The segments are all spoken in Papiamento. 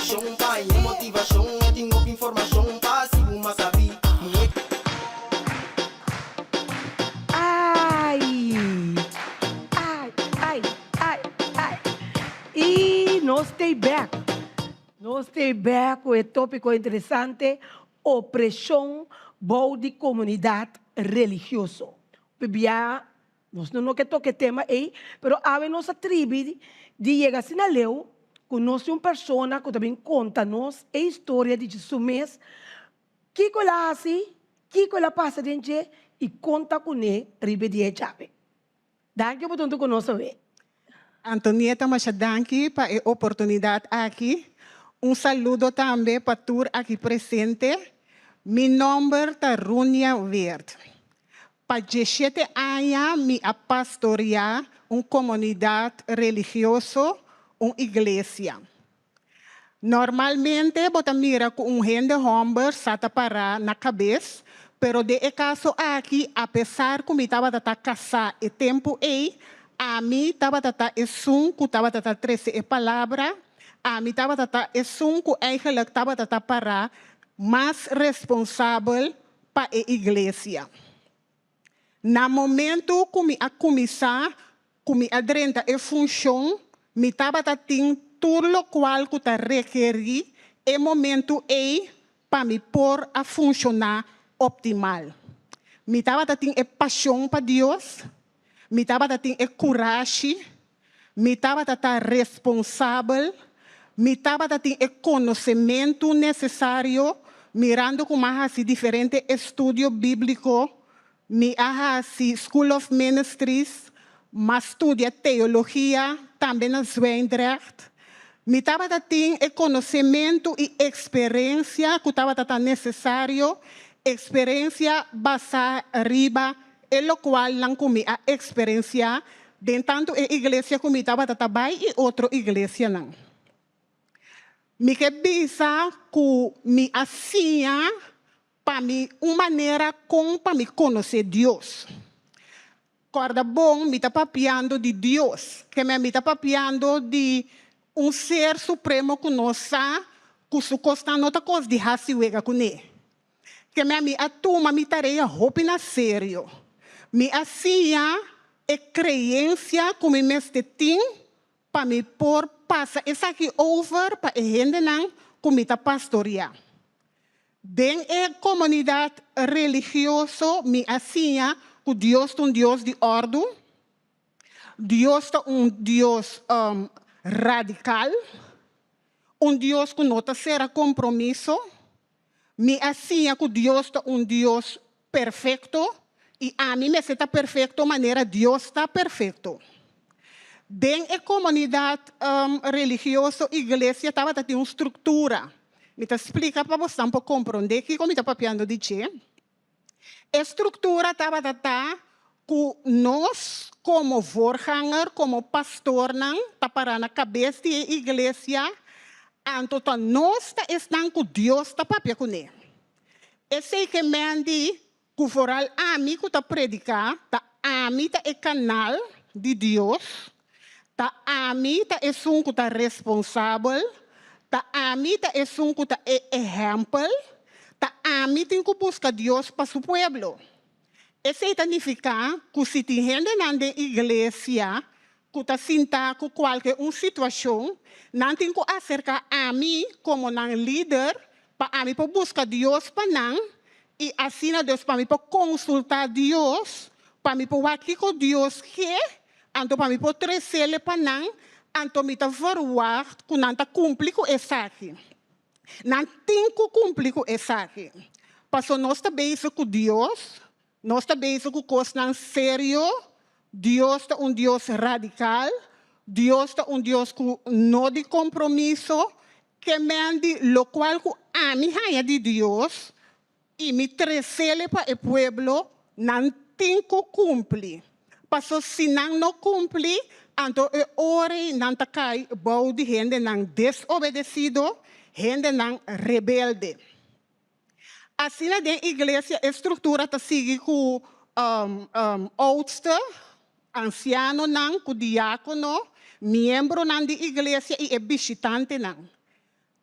Motivashon pa haña motivashon E tin hopi informashon pa hasi bo mas sabí Muhé Ai! Ai, ai, ai, ai. I nos t'ei bek. Nos t'ei bek ku e topiko interesante, Opreshon bou di komunidat religioso. Pabia Nos no no ke toka e tema ei, pero awe nos a tribi di yega asina leu ku nos tin un persona ku ta bin konta nos e historia di su mes, kiko el a hasi, kiko el a pasa den dje i kon ta kuné riba e dia djawe. Danki pa tuntu ku nos awe. Antonieta masha danki pa e oportunidat aki. Un saludo tambe pa tur aki presente. Mi nomber ta Runia Weert. Pa dieshete aña mi a pastoreá un komunidat religioso, un iglesia. Normalmente bo ta mira ku un hende hòmber sa ta pará na kabes, pero den e kaso aki, apesar ku mi tabata ta kasá e tempu ei, ami tabata ta esun ku tabata ta trese e palabra, ami tabata ta esun ku eigenlijk tabata ta pará mas responsabel pa e iglesia. Na momento ku mi a kuminsá ku mi a drenta e funshon, mi tabata tin tur lokual ku ta rekerí e momento ei pa mi por a funshoná optimal. Mi tabata tin e pashon pa Dios, mi tabata tin e kurashi, mi tabata ta responsabel, mi tabata tin e konosementu nesesario, mirando ku mi a hasi diferente estudio bíbliko, mi a hasi School of Ministries, m'a studia teologia tambe na Zwijndrecht. Mi tabata tin e konosementu i eksperensia ku tabata ta nesesario, eksperensia basá riba e lokualnan ku mi a eksperensiá den tantu e iglesia ku mi tabata ta bai i otro iglesianan. Mi ke bisa ku mi a siña pa mi un manera kon pa mi konosé Dios. Kòrda bon, mi ta papiando di Dios, keme mi ta papiando di un ser supremo ku nos sa ku su kosnan no ta kos di hasi wega kuné. Keme mi a tuma mi tarea hopi na serio. Mi a siña e kreensia ku mi mester tin pa mi por pasa esaki over pa e hendenan ku mi ta pastoreá. Den e komunidat religioso mi a siña ku Dios ta un Dios di òrdu, Dios ta un Dios radikal, un Dios ku no ta sera kompromiso. Mi a siña ku Dios ta un Dios perfekto i ami mester ta perfekto manera Dios ta perfekto. Den e komunidat religioso iglesia tabata tin un struktura. Mi ta splika pa bosnan por komprondé kiko mi ta papiando di dje. E struktura tabata ta ku nos komo voorganger, komo pastornan ta pará na kabes di e iglesia, anto ta nos ta esnan ku Dios ta papia kuné. Esei ke men di ku foral ami ku ta prediká, ta ami ta e kanal di Dios, ta ami ta esun ku ta responsabel, ta ami ta esun ku ta e ehèmpel, ta ami tin ku buska Dios pa su pueblo. Esei ta nifiká ku si tin hendenan den iglesia ku ta sinta ku kualke un situashon, nan tin ku aserká ami komo nan lider pa ami por buska Dios pa nan i asina dus pa mi por konsultá Dios, pa mi por wak kiko Dios ke, anto pa mi por tresele pa nan, anto mi ta verwagt ku nan ta kumpli ku esaki. Nan tin ku kumpli ku esaki, pasobra nos ta bezig ku Dios, nos ta bezig ku kosnan serio, Dios ta un Dios radikal, Dios ta un Dios ku no di kompromiso, ke men di lokual ku ami haña di Dios i mi tresele pa e pueblo, nan tin ku kumpli. Paso si nan no kumpli, anto e ora ei nan ta kai bou di hendenan desobedesido, hendenan rebelde. Asina den iglesia e struktura ta sigui ku oudste, ansianonan, ku diákono, miembronan di iglesia i e bishitantenan.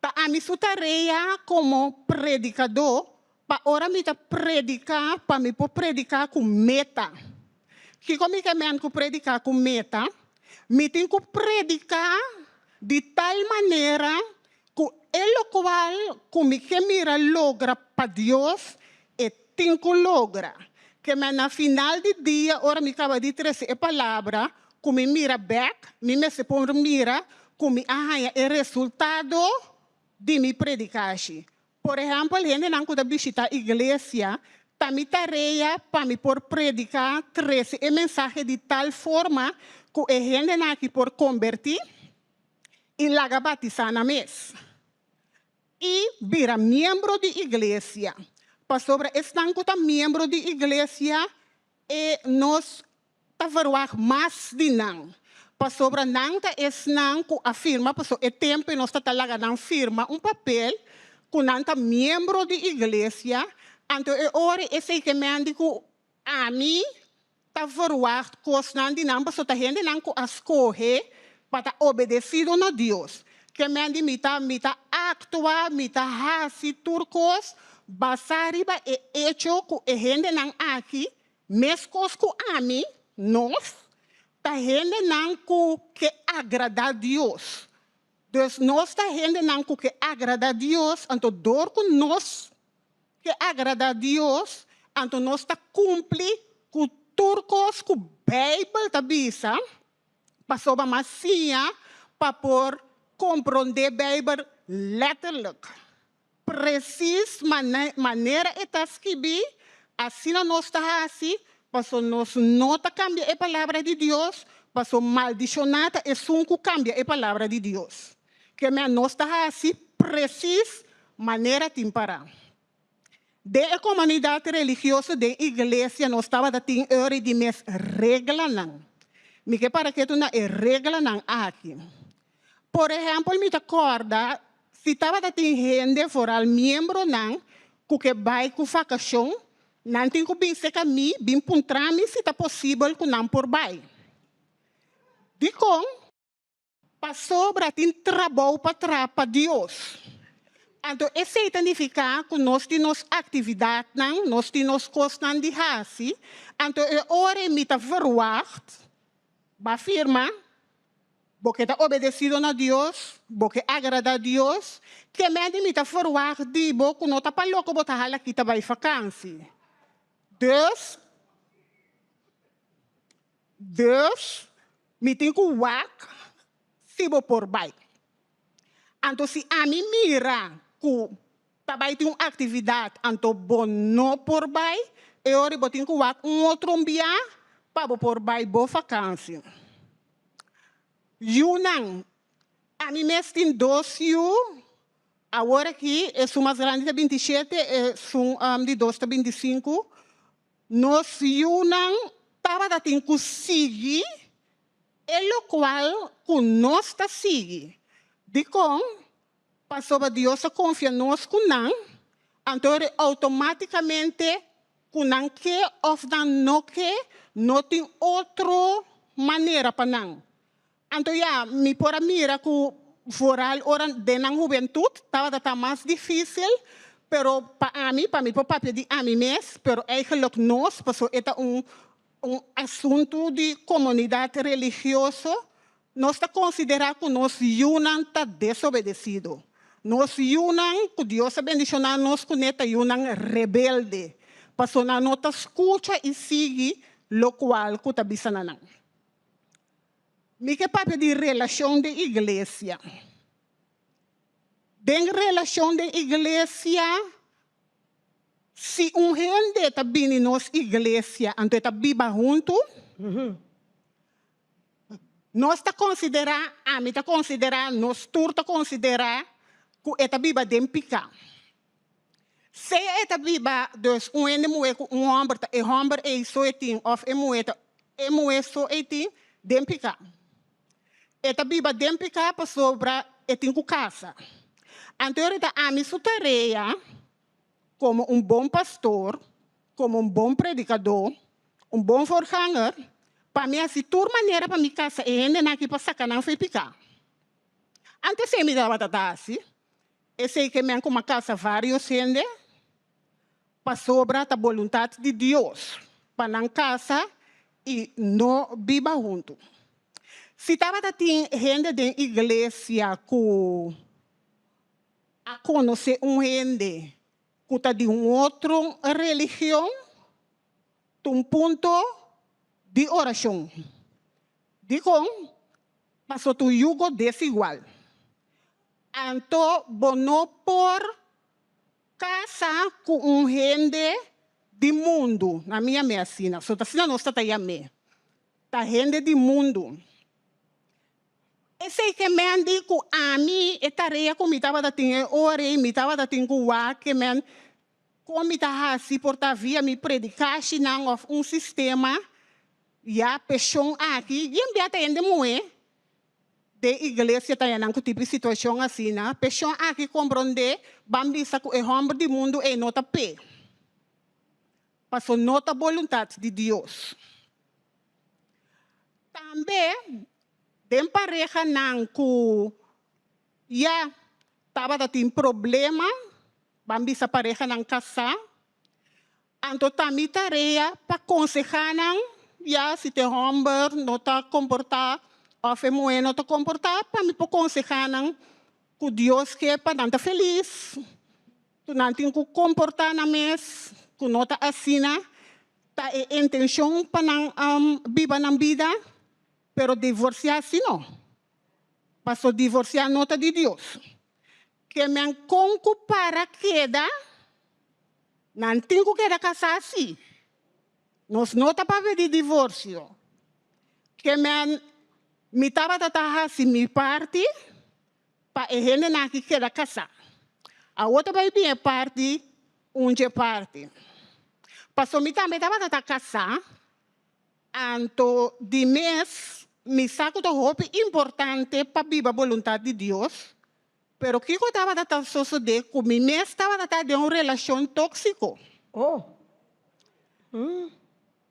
Ta ami su tarea komo predikadó pa ora mi ta prediká pa mi por prediká ku meta. Kiko mi ke men ku prediká ku meta? Mi tin ku prediká di tal manera ku e lokual ku mi ke mira logra pa Dios, e tin ku logra. Ke men na final di dia ora mi kaba di trese e palabra ku mi mira bèk, mi mester por mira ku mi a haña e resultado di mi predikashi. Por ehèmpel, hendenan ku ta bishitá iglesia, ta mi tarea pa mi por prediká, trese e mensahe di tal forma ku e hendenan aki por kombertí i laga batisá nan mes i bira miembro di iglesia. Pasobra esnan ku ta miembro di iglesia E nos ta verwagt mas di nan, pasobra nan ta esnan ku a firma, pasobra e tempu nos ta ta laga nan firma un papel ku nan ta miembro di iglesia, anto e ora esei ke men di ku ami ta verwagt kosnan di nan, pasobra ta hendenan ku a skohe pa ta obedesido na Dios. Ke men di mi ta mi ta aktua, mi ta hasi tur kos basá riba e echo ku e hendenan aki, meskos ku ami, nos, ta hendenan ku ke agradá Dios. Dus nos ta hendenan ku ke agradá Dios, anto dor ku nos ke agradá Dios, anto nos ta kumpli ku tur kos ku Beibel ta bisa. Pasobra mas siña pa por komprondé Beibel letterlijk. Presis manera e ta skibí, asina nos ta hasi, paso nos no ta kambia e Palabra di Dios, paso maldishoná ta esun ku kambia e Palabra di Dios. Keme nos ta hasi presis manera tin pará. Den e komunidat religioso den iglesia nos tabata tin ora di mes reglanan. Mi ke para ketu na e reglanan aki. Por ehèmpel mi ta kòrda si tabata tin hende foral miembronan ku ke bai ku vakashon, nan tin ku bin serka mi bin puntra mi si ta posibel ku nan por bai. Dikon? Pasobra tin trabou pa traha pa Dios. Anto esei ta nifiká ku nos tin nos aktividatnan, nos tin nos kosnan di hasi. Anto e ora ei mi ta verwagt, bo a firma, bo ke ta obedesido na Dios, bo ke agradá Dios, ke mende mi ta verwagt di bo ku no ta pa loko bo ta hala aki ta bai fakansi. Dus, Dus, mi tin ku wak si bo por bai. Anto si ami mira ku ta bai tin un aktividat anto bo no por bai, e ora bo tin ku wak un otro bia pa bo por bai bo fakansi. Yunan, ami mes tin dos yu, awor aki esun mas grandi ta bintishete, esun di dos ta bintisinku. Nos yunan tabata tin ku sigui e lokual ku nos ta sigui. Dikon? Pasobra Dios a konfia nos ku nan, anto outomátikamente ku nan ke òf nan no ke, no tin otro manera pa nan. Anto ya, mi por a mira ku vooral ora den nan hubentut tabata ta mas difísil, pero pa ami, pa mi por papia di ami mes, pero eigenlijk nos, pasobra e ta un un asuntu di komunidat religioso, nos ta konsiderá ku nos yunan ta desobedesido. Nos yunan ku Dios a bendishoná nos kuné ta yunan rebelde, pasobra nan no ta skucha i sigui lokual ku ta bisa na nan. Mi ke papia di relashon den iglesia. Den relashon den iglesia, si un hende ta bini nos iglesia anto e ta biba huntu, nos ta konsiderá, ami ta konsiderá, nos tur ta konsiderá ku e ta biba den piká. Sea e ta biba dus un hende muhé ku un hòmber ta e hòmber ei so e tin òf e muhé ta e muhé so ei tin den piká. E ta biba den piká pasobra e tin ku kasa. Anto e ta ami su tarea komo un bon pastor, komo un bon predikadó, un bon voorganger, pa mi hasi tur manera pa mi kasa e hendenan aki pa saka nan for e piká. Antes ei mi tabata ta hasi. Esei ke men ku m'a kasa vários hende, pasobra ta boluntat di Dios pa nan kasa i no biba huntu. Si tabata tin hende den iglesia ku a konosé un hende ku ta di un otro religion, ta un punto di orashon. Dikon? Pasobra ta un yugo desigual. Anto bo no por kasa ku un hende di mundu. Na mi yam'é asina. So ta asina nos ta ta yam'é. Ta hende di mundu. Esei ke men di ku ami e tarea ku mi tabata tin e ora ei, mi tabata tin ku wak ke men kon mi ta hasi por ta via mi predikashinan òf un sistema ya peshon aki. Yen bia ta hende muhé Den iglesia ta yanan ku tipo di situashon asina. P'eshon aki komprondé, ban bisa ku e hòmber di mundu ei no ta p'e, paso no ta boluntat di Dios. Tambe den parehanan ku ya tabata tin problema, ban bisa parehanan kasá, Anto ta mi tarea pa konsehá nan, ya si te hòmber no ta komportá òf e muhé no ta komportá, pa mi por konsehá nan ku Dios ke pa nan ta felis, ku nan tin ku komportá nan mes, ku no ta asina ta e intenshon pa nan biba nan bida, pero divorsiá si no, paso divorsiá no ta di Dios. Ke men kon ku para keda, nan tin ku keda kasá sí. Nos no ta papia di divorsio. Ke men mi tabata ta hasi mi parti pa e hendenan aki keda kasá. Awor ta bai bin e parti un dje parti. Pasobra mi tambe tabata ta kasá, anto di mes mi sa ku ta hopi importante pa biba boluntat di Dios. Pero kiko tabata ta sosodé ku mi mes tabata ta den un relashon tóksiko? Oh.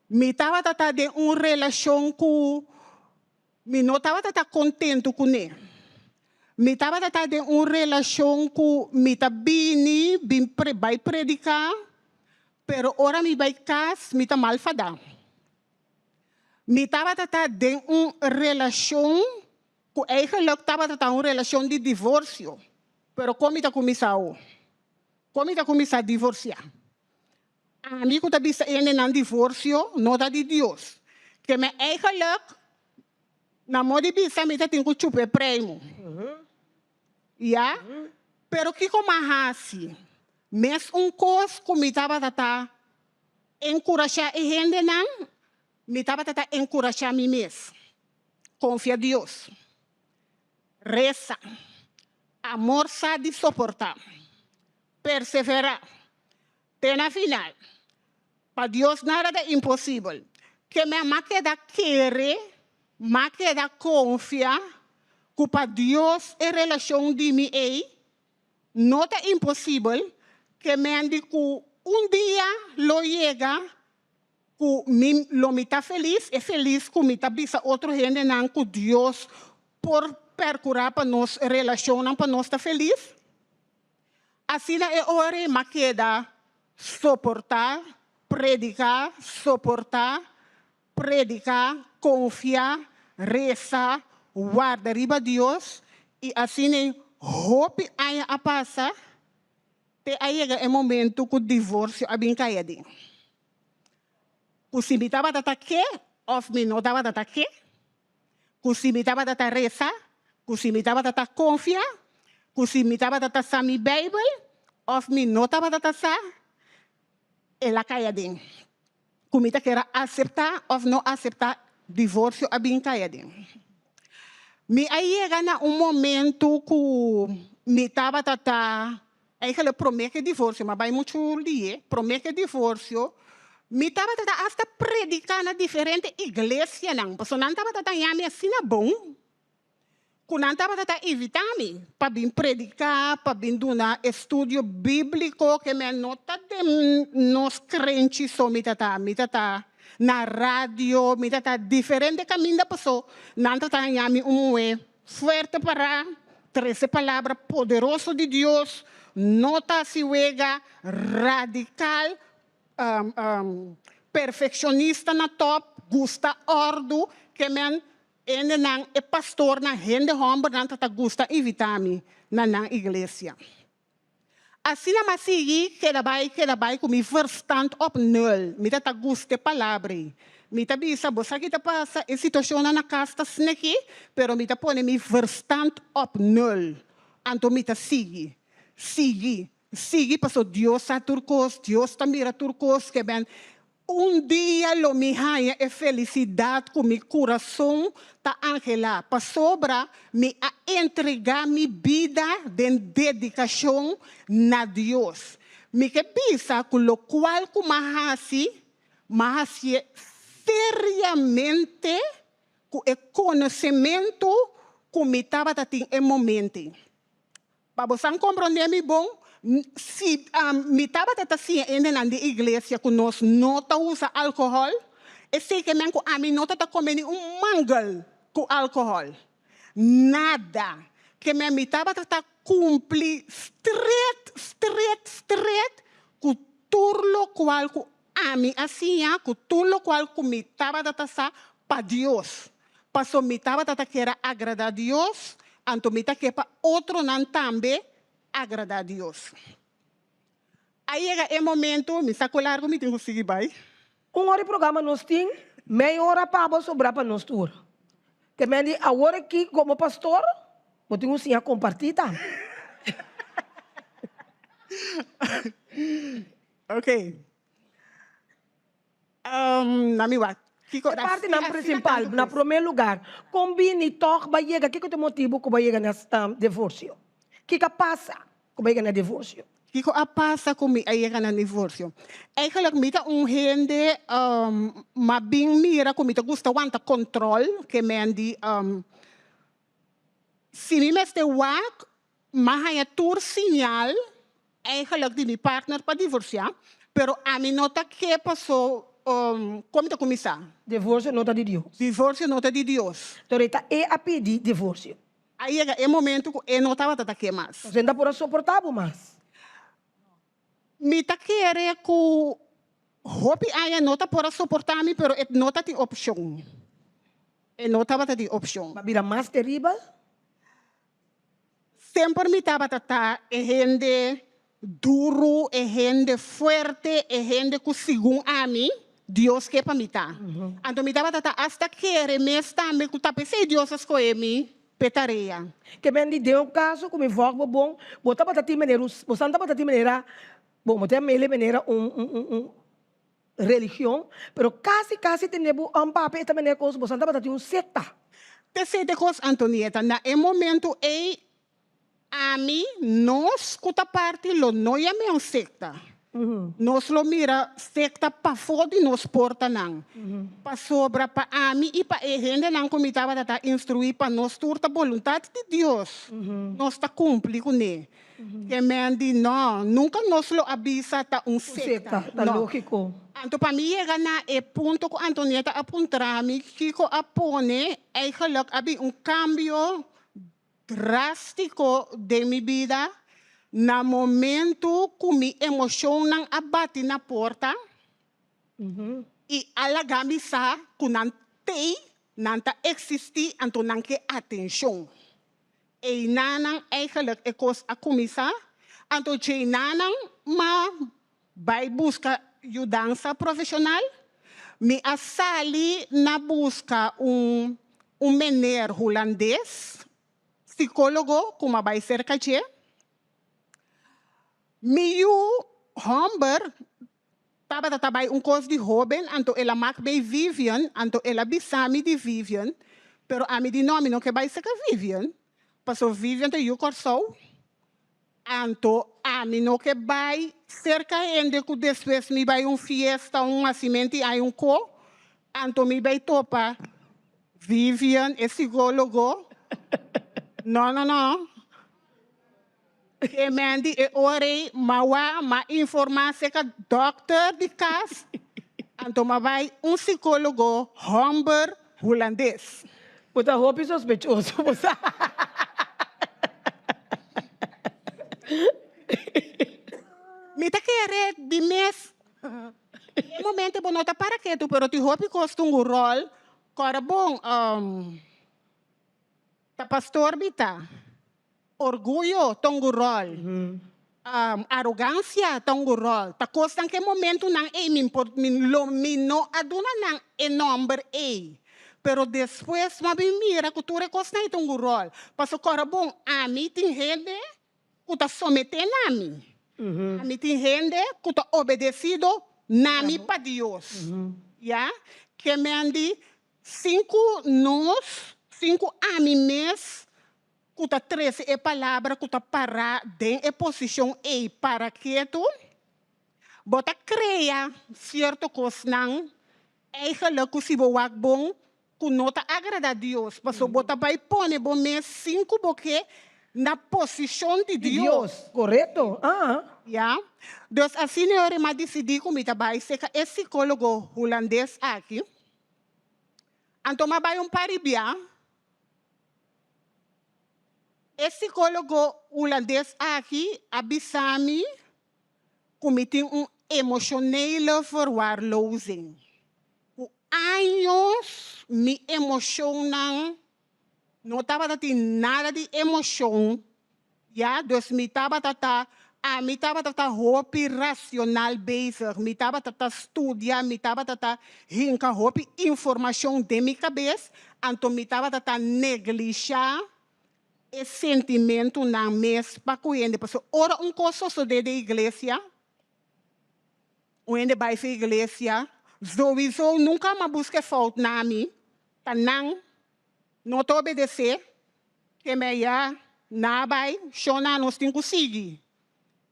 Mi tabata ta den un relashon ku mi no tabata ta kontentu kuné. Mi tabata ta den un relashon ku mi ta bini bin bai prediká, pero ora mi bai kas mi ta mal fadá. Mi tabata ta den un relashon Ku eigenlijk tabata ta un relashon di divorsio, pero kon mi ta kuminsá awo? Kon mi ta kuminsá divorsiá? Ami ku ta bisa hendenan divorsio no ta di Dios. Ke mi eigenlijk na modo di bisa mi ta tin ku chupa e preimu. Ya? Pero kiko m'a hasi? Mes un kos ku mi tabata ta enkurashá e hendenan, mi tabata ta enkurashá mi mes. Konfia Dios. Resa. Amor sa di soportá. Perseverá. Te na final. Pa Dios nada ta imposibel. Ke mi a keda kere, m'a keda konfia ku pa Dios e relashon di mi ei no ta imposibel, ke men di ku un dia lo yega Ku mi lo mi ta felis, e felis ku mi ta bisa otro hendenan ku Dios por perkurá pa nos relashonnan pa nos ta felis. Asina e ora ei m'a keda soportá, prediká, soportá, prediká, konfia, resa, warda riba Dios, i asina ei hopi aña a pasa te a yega e momento ku divorsio a bin kai aden. Ku si mi tabata ta ke òf mi no tabata ta ke, ku si mi tabata ta resa, ku si mi tabata ta konfia, ku si mi tabata ta sa mi Beibel òf mi no tabata ta sa, el a kai aden. Ku mi ta kere aseptá òf no aseptá, divorsio a bin kai aden. Mi a yega na un momentu ku mi tabata ta Eigenlijk promé ku e divorsio, m'a bai muchu lié, promé ku e divorsio, mi tabata ta asta prediká na diferente iglesianan, pasobra nan tabata ta haña mi asina bon, ku nan tabata ta invitá mi pa bin prediká, pa bin duna estudio bíbliko, ke men no ta den nos krenchi so mi ta ta, mi ta ta na radio, mi ta ta diferente kaminda, paso nan ta ta haña mi un muhé fuerte pará. Trese palabra poderoso di Dios, no ta hasi wega, radical, perfeccionista na top, gusta ordu, ke men hendenan, e pastornan, hende hombernan ta ta gusta invita mi na nan iglesia. Asina m'a sigui keda bai, keda bai ku mi verstand op nul. Mi ta ta gusta e palabra ei. Mi ta bisa, bo sa ki ta pasa, e situashonnan na kas ta sneki, pero mi ta pone mi verstand op nul. Anto mi ta sigui, sigui, sigui paso Dios sa tur kos, Dios ta mira tur kos, ke ben Un dia lo mi haña e felisidat ku mi kurason ta anhelá, pasobra mi a entregá mi bida den dedikashon na Dios. Mi ke bisa ku lokual ku m'a hasi, m'a hasié seriamente ku e konosementu ku mi tabata tin e momente. Pa bosan komprondé mi bon, si mi tabata ta siña hendenan di iglesia ku nos no ta usa alkohòl, esei ke men ku ami no ta ta kome ni un mangel ku alkohòl. Nada. Ke men mi tabata ta kumpli stret, stret, stret ku tur lokual ku ami a siña, ku tur lokual ku mi tabata ta sa pa Dios. Paso mi tabata ta kier a agradá Dios, anto mi ta ke pa otronan tambe agradá Dios. A yega e momento, mi sa ku largu mi tin ku sigui bai. Un ora di programa nos tin, mei ora pa bo sobrá pa nos tur. Te men di awor aki komo pastor, bo tin ku siña kompartí tambe. Oké. Na mi wak. Kiko E partinan prinsipal, na promé lugar, kon bini tòg bo a yega, kiko ta e motibu ku bo a yega na divorsio? Kiko a pasa ku bo a yega na divorsio? Kiko a pasa ku mi a yega na divorsio? Eigenlijk mi ta un hende m'a bin mira ku mi ta gusta wanta kòntròl, ke men di si mi mester wak M'a haña tur siñal eigenlijk di mi partner pa divorsiá, pero ami no ta ke paso kon mi ta kuminsá. Divorsio no ta di Dios. Divorsio no ta di Dios. Pero e ta e a pidi divorsio. A yega e momento ku e no tabata ta ke mas. Pasobra e no ta por a soportá bo mas. Mi ta kere ku hopi aña no ta por a soportá mi, pero e no ta tin opshon. E no tabata tin opshon. Bo a bira mas teribel. Semper mi tabata ta e hende duru, e hende fuerte, e hende ku segun ami Dios ke pa mi ta. Anto mi tabata ta asta kere mes tambe ku ta p'esei Dios a skohe mi p'e tarea. Ke men di den un kaso ku mi vòg bo bon, bo tabata tin manera un, bosan tabata tin manera, bon bo ta mele manera un un un un religion, pero kasi kasi tende bo un papia e ta manera kos bosan tabata tin un sekta. P'esei te kos Antonieta, na e momento ei ami, nos ku ta parti lo no yam'é un sekta. Nos lo mira sekta pafó di nos portanan. Pasobra pa ami i pa e hendenan ku mi tabata ta instruí pa nos tur ta boluntat di Dios, nos ta kumpli kuné. Ke men di, No, nunka nos lo a bisa ta un sekta. Ta lógiko. Anto pa mi yega na e punto ku Antonieta a puntra mi kiko a pone, eigenlijk a bin un kambio drástiko den mi bida na momentu ku mi emoshonnan a bati na porta i a laga mi sa ku nan t'ei, nan ta eksistí, anto nan ke atenshon. Einanan eigenlijk e kos a kuminsá, anto djeinanan m'a bai buska yudansa profeshonal. Mi a sali na buska un un meneer hulandes, sikólogo, ku m'a bai serka dje. Mi yu hòmber Tabata ta bai un kos di hóben, anto el a mak bei Vivian, anto el a bisa mi di Vivian, pero ami di no, mi no ke bai seka Vivian, paso Vivian ta yu Kòrsou, anto ami no ke bai serka hende ku despues mi bai un fiesta, un hasimenti ai un ko, anto mi bai topa Vivian, e psikólogo, no no no. E men di e ora ei m'a wak, m'a informá serka dòkter di kas, anto m'a bai un sikólogo hòmber hulandes. Bo ta hopi sospechoso, bo sa. Mi ta kere di mes. E momento bo no ta para ketu, pero tin hopi kos tin un ròl. Kòrda bon, ta pastor mi ta. Orguyo ta un ròl. Arogansia ta un ròl. Ta kosnan ku e momentunan ei mi por mi lo mi no a duna nan e nòmber ei. Pero despues mi a bin mira ku tur e kosnan ei ta un ròl. Pasobra kòrda bon, ami tin hende ku ta someté na mi. Ami tin hende ku ta obedesido na mi pa Dios. Ya? Ke men di, sin ku nos, sin ku ami mes ku ta trese e palabra ku ta pará den e posishon ei para ketu, bo ta krea sierto kosnan Eigenlijk ku si bo wak bon ku no ta agrada Dios, pasobra bo ta bai pone bo mes sin ku bo ke na posishon di Di Dios. Korekto. Ah. Ya. Dus asina e ora mi a disidí ku mi ta bai seka e sikólogo hulandes aki. Anto mi a bai un par di bia. E sikólogo hulandes aki a bisa mi ku mi tin un emotionele verwaarlozing. Ku años mi emoshonnan no tabata tin nada di emoshon, ya, dus mi tabata ta, ami tabata ta hopi racional bezig, mi tabata ta studia, mi tabata ta hinka hopi informashon den mi kabes, anto mi tabata ta neglisha e sentimentunan mes pa ku hende. Pasobra ora un kos sosodé den iglesia, un hende bai su iglesia, souiso nunka mas buska e fout na mi, ta nan no ta obedesé, ke men ya na bai, shona nos tin ku sigui.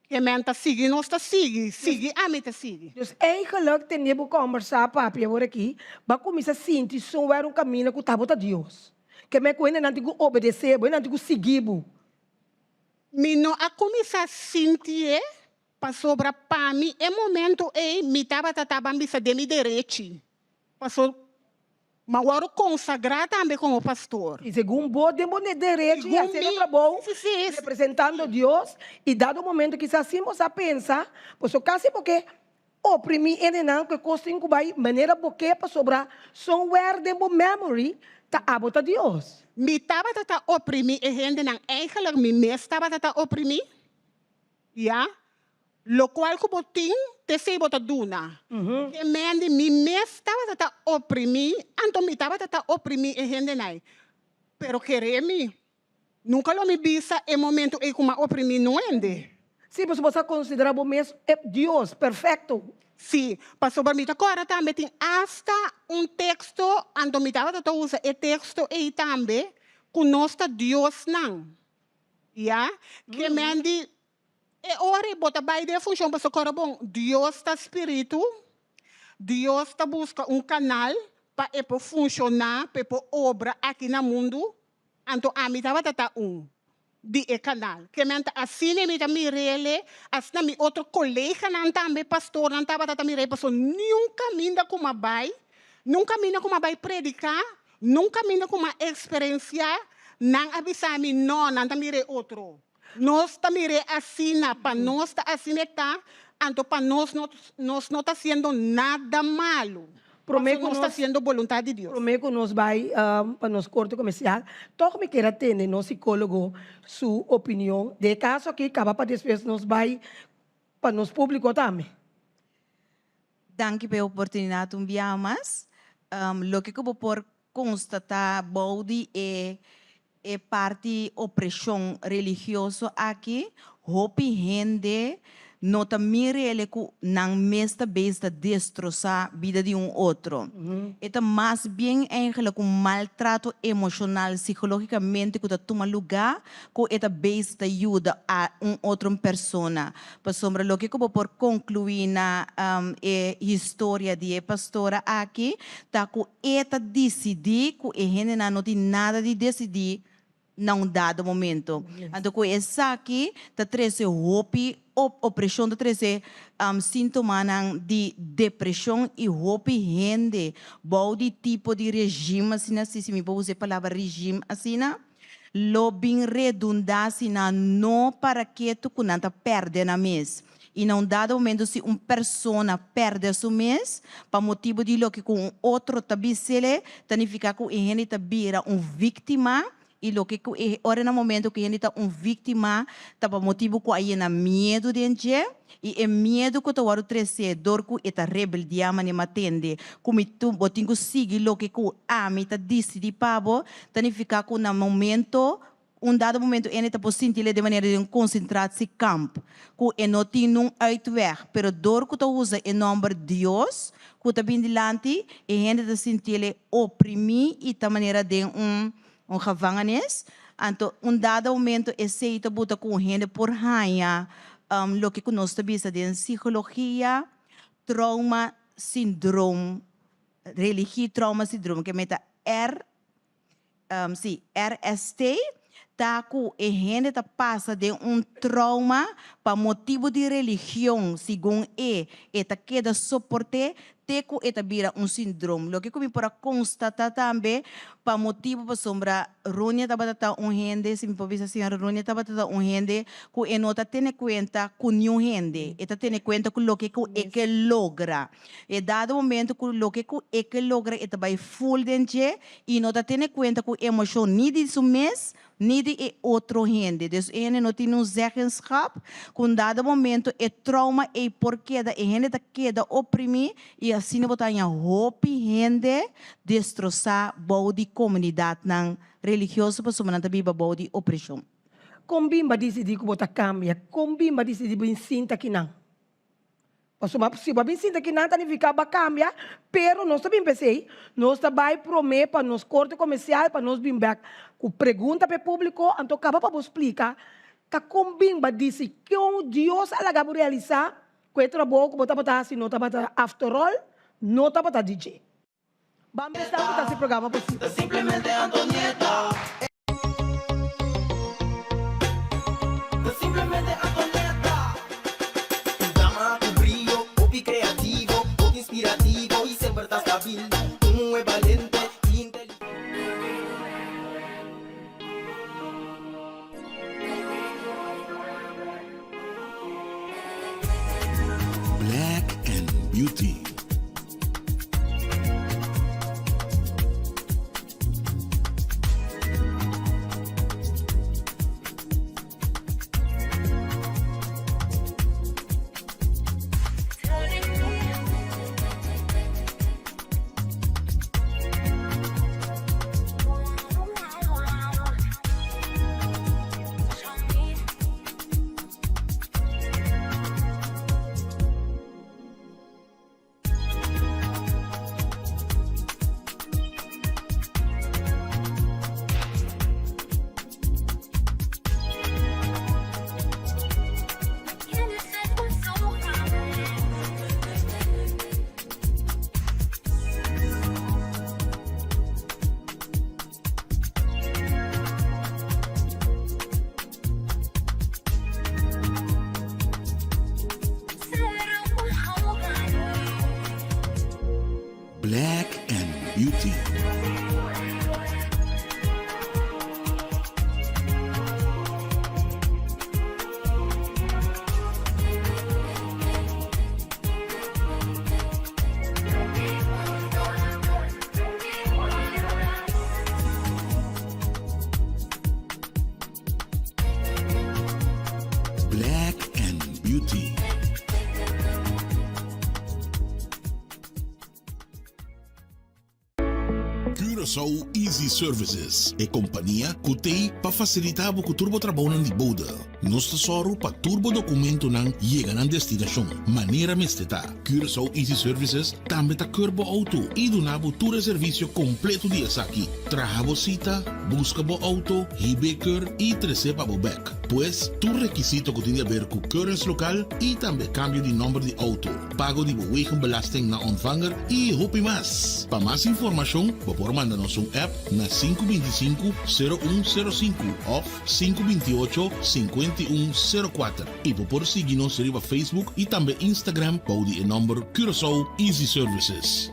Ke men ta sigui nos ta sigui, sigui ami ta sigui. Dus eigenlijk tende bo kombersá papia awor aki, bo a kuminsá sinti somewhere un kaminda ku ta bo ta Dios. Ke men ku hendenan tin ku obedesé bo, hendenan tin ku sigui bo. Mi no a kuminsá sintié pasobra pa mi e momento ei mi tabata ta ban bisa den mi derechi. Paso m'a wòrdu konsagrá tambe komo pastor. I segun bo den bo derecho i hasiendo e trabou, representando Dios, i dado momento kisas sin bo sa pensa, paso kasi bo ke oprimí hendenan ku e kos tin ku bai manera bo ke pasobra somewhere den bo memory ta abo ta Dios. Mi tabata ta oprimí e hendenan, eigenlijk mi mes tabata ta oprimí, ya. Lokual ku bo tin, t'esei bo ta duna. E men di mi mes tabata ta oprimí, anto mi tabata ta oprimí e hendenan. Pero kere mi, nunka lo mi bisa e momentu ei ku mi a oprimí no hende. Sí, pasobra bo sa konsiderá bo mes e Dios perfekto. Sí, pasobra mi ta kòrda tambe tin asta un teksto, anto mi tabata ta usa e teksto ei tambe, ku nos ta diosnan. Ya, ke men di E ora ei bo ta bai den funshon pasobra kòrda bon, Dios ta spiritu, Dios ta buska un kanal pa e por funshoná, pa e por obra aki na mundu, anto ami tabata ta un di e kanal. Ke men ta asina mi ta mir'el, asina mi otro koleganan tambe, pastornan tabata ta mir'el, pasobra niun kaminda ku mi a bai, niun kaminda ku mi a bai prediká, niun kaminda ku mi a eksperensiá, nan a bisa mi no, nan ta mir'é otro. Nos ta mir'é asina, pa nos ta asina e ta, anto pa nos no nos no ta hasiendo nada malu, Promé pasobra ku nos ta nos hasiendo boluntat di Dios. Promé ku nos bai pa nos korte komersial, tòg mi kier a tende nos sikólogo su opinion den e kaso aki, kaba pa despues nos bai pa nos públiko tambe. Danki pa e oportunidat un biaha mas. Loke ku bo por konstatá bou di e e parti opreshon religioso aki, hopi hende no ta mir'el ku nan mes ta bes ta destrosá bida di un otro. E ta mas bien eigenlijk un maltrato emoshonal, sikológikamente ku ta tuma lugá ku e ta bes ta yuda a un otro persona. Pasobra loke ku bo por konkluí na e historia di e pastora aki ta ku e ta disidí ku e hendenan no tin nada di desidí na un dado momento. Anto ku esaki ta trese hopi opreshon, ta trese síntomanan di depreshon i hopi hende bou di tipo di regim asina, si mi por usa e palabra regim asina. lo bin redundá si nan no para ketu ku nan ta pèrdè nan mes. I na un dado momento si un persona pèrdè su mes pa motibu di loke ku un otro ta bis'é, ta nifiká ku e hende ta bira un víktima I loke ku e ora na momento ku hende ta un víktima ta pa motibu ku a yena miedu den dje, i e miedu ku ta wòrdu tresé dor ku e ta rebeldiá manera mi a tende ku mi tu bo tin ku sigui loke ku ami ta disidí pa bo, ta nifiká ku na momento un dado momento hende ta por sinti'le den manera di un konsentratiekamp ku e no tin nun uitweg, pero dor ku ta usa e nòmber Dios ku ta bin dilanti e hende ta sinti'le oprimí i ta manera den un un gevangenis. Anto un dado momento esei ta buta ku un hende por haña loke ku nos ta bisa den psikologia trauma sindroom, religie trauma sindroom, ke meta R, si, RST, ta ku e hende ta pasa den un trauma pa motibu di religion, segun e, e ta keda soport'é te ku e ta bira un sindrom. Loke ku mi por a konstatá tambe pa motibu pasobra Ronia tabata ta un hende, si mi por bisa señora Ronia tabata ta un hende ku e no ta tene kuenta ku niun hende, e ta tene kuenta ku loke ku e ke logra. E dado momento ku loke ku e ke logra e ta bai ful den dje i no ta tene kuenta ku emoshon ni di su mes ni di e otro hende. Dus e hende no tin un zeggenschap ku un dado momento e trauma ei por keda, e hende ta keda oprimí i asina bo ta haña hopi hende destrosá bou di komunidatnan religioso pasobra nan ta biba bou di opreshon. Kon bin bo a disidí ku bo ta kambia? Kon bin bo a disidí bin sinta kinan? Pasobra si bo a bin sinta ki nan ta nifiká bo a kambia, pero nos ta bin p'esei, nos ta bai promé pa nos korte komersial pa nos bin bèk ku pregunta pa e públiko, anto kaba pa bo splika ta kon bin bo a disi kon Dios a laga bo realisá ku e trabou ku bo tabata hasi no tabata after all no tabata di dje. Ban besta ku ta hasi programa posibel. Simplemente Antonieta. Simplemente Antonieta. Un dama ku brio, hopi kreativo, hopi inspirativo i semper ta stabil. Un muhé balente i inteligente. Black and Beauty. Black and Beauty. Black and Beauty. Curaçao Easy Services, e kompania ku t'ei pa fasilitá bo ku tur bo trabounan di bode. Nos ta sòru pa tur bo dokumentonan yega nan destinashon manera mester ta. Curaçao Easy Services tambe ta keur bo outo i duna bo tur e servisio kompleto di esaki. Traha bo sita, buska bo outo, hib'é keur i tres'é pa bo bèk. Pues, tur rekisito ku tin di aber ku keurens lokal i tambe kambio di nòmber di outo, pago di bo wegenbelasting na ontvanger i hopi mas. Pa mas informashon bo por manda nos un app na 525 0105 òf 528 5104 i bo por sigui nos riba Facebook i tambe Instagram bou di e nòmber Curaçao Easy Services.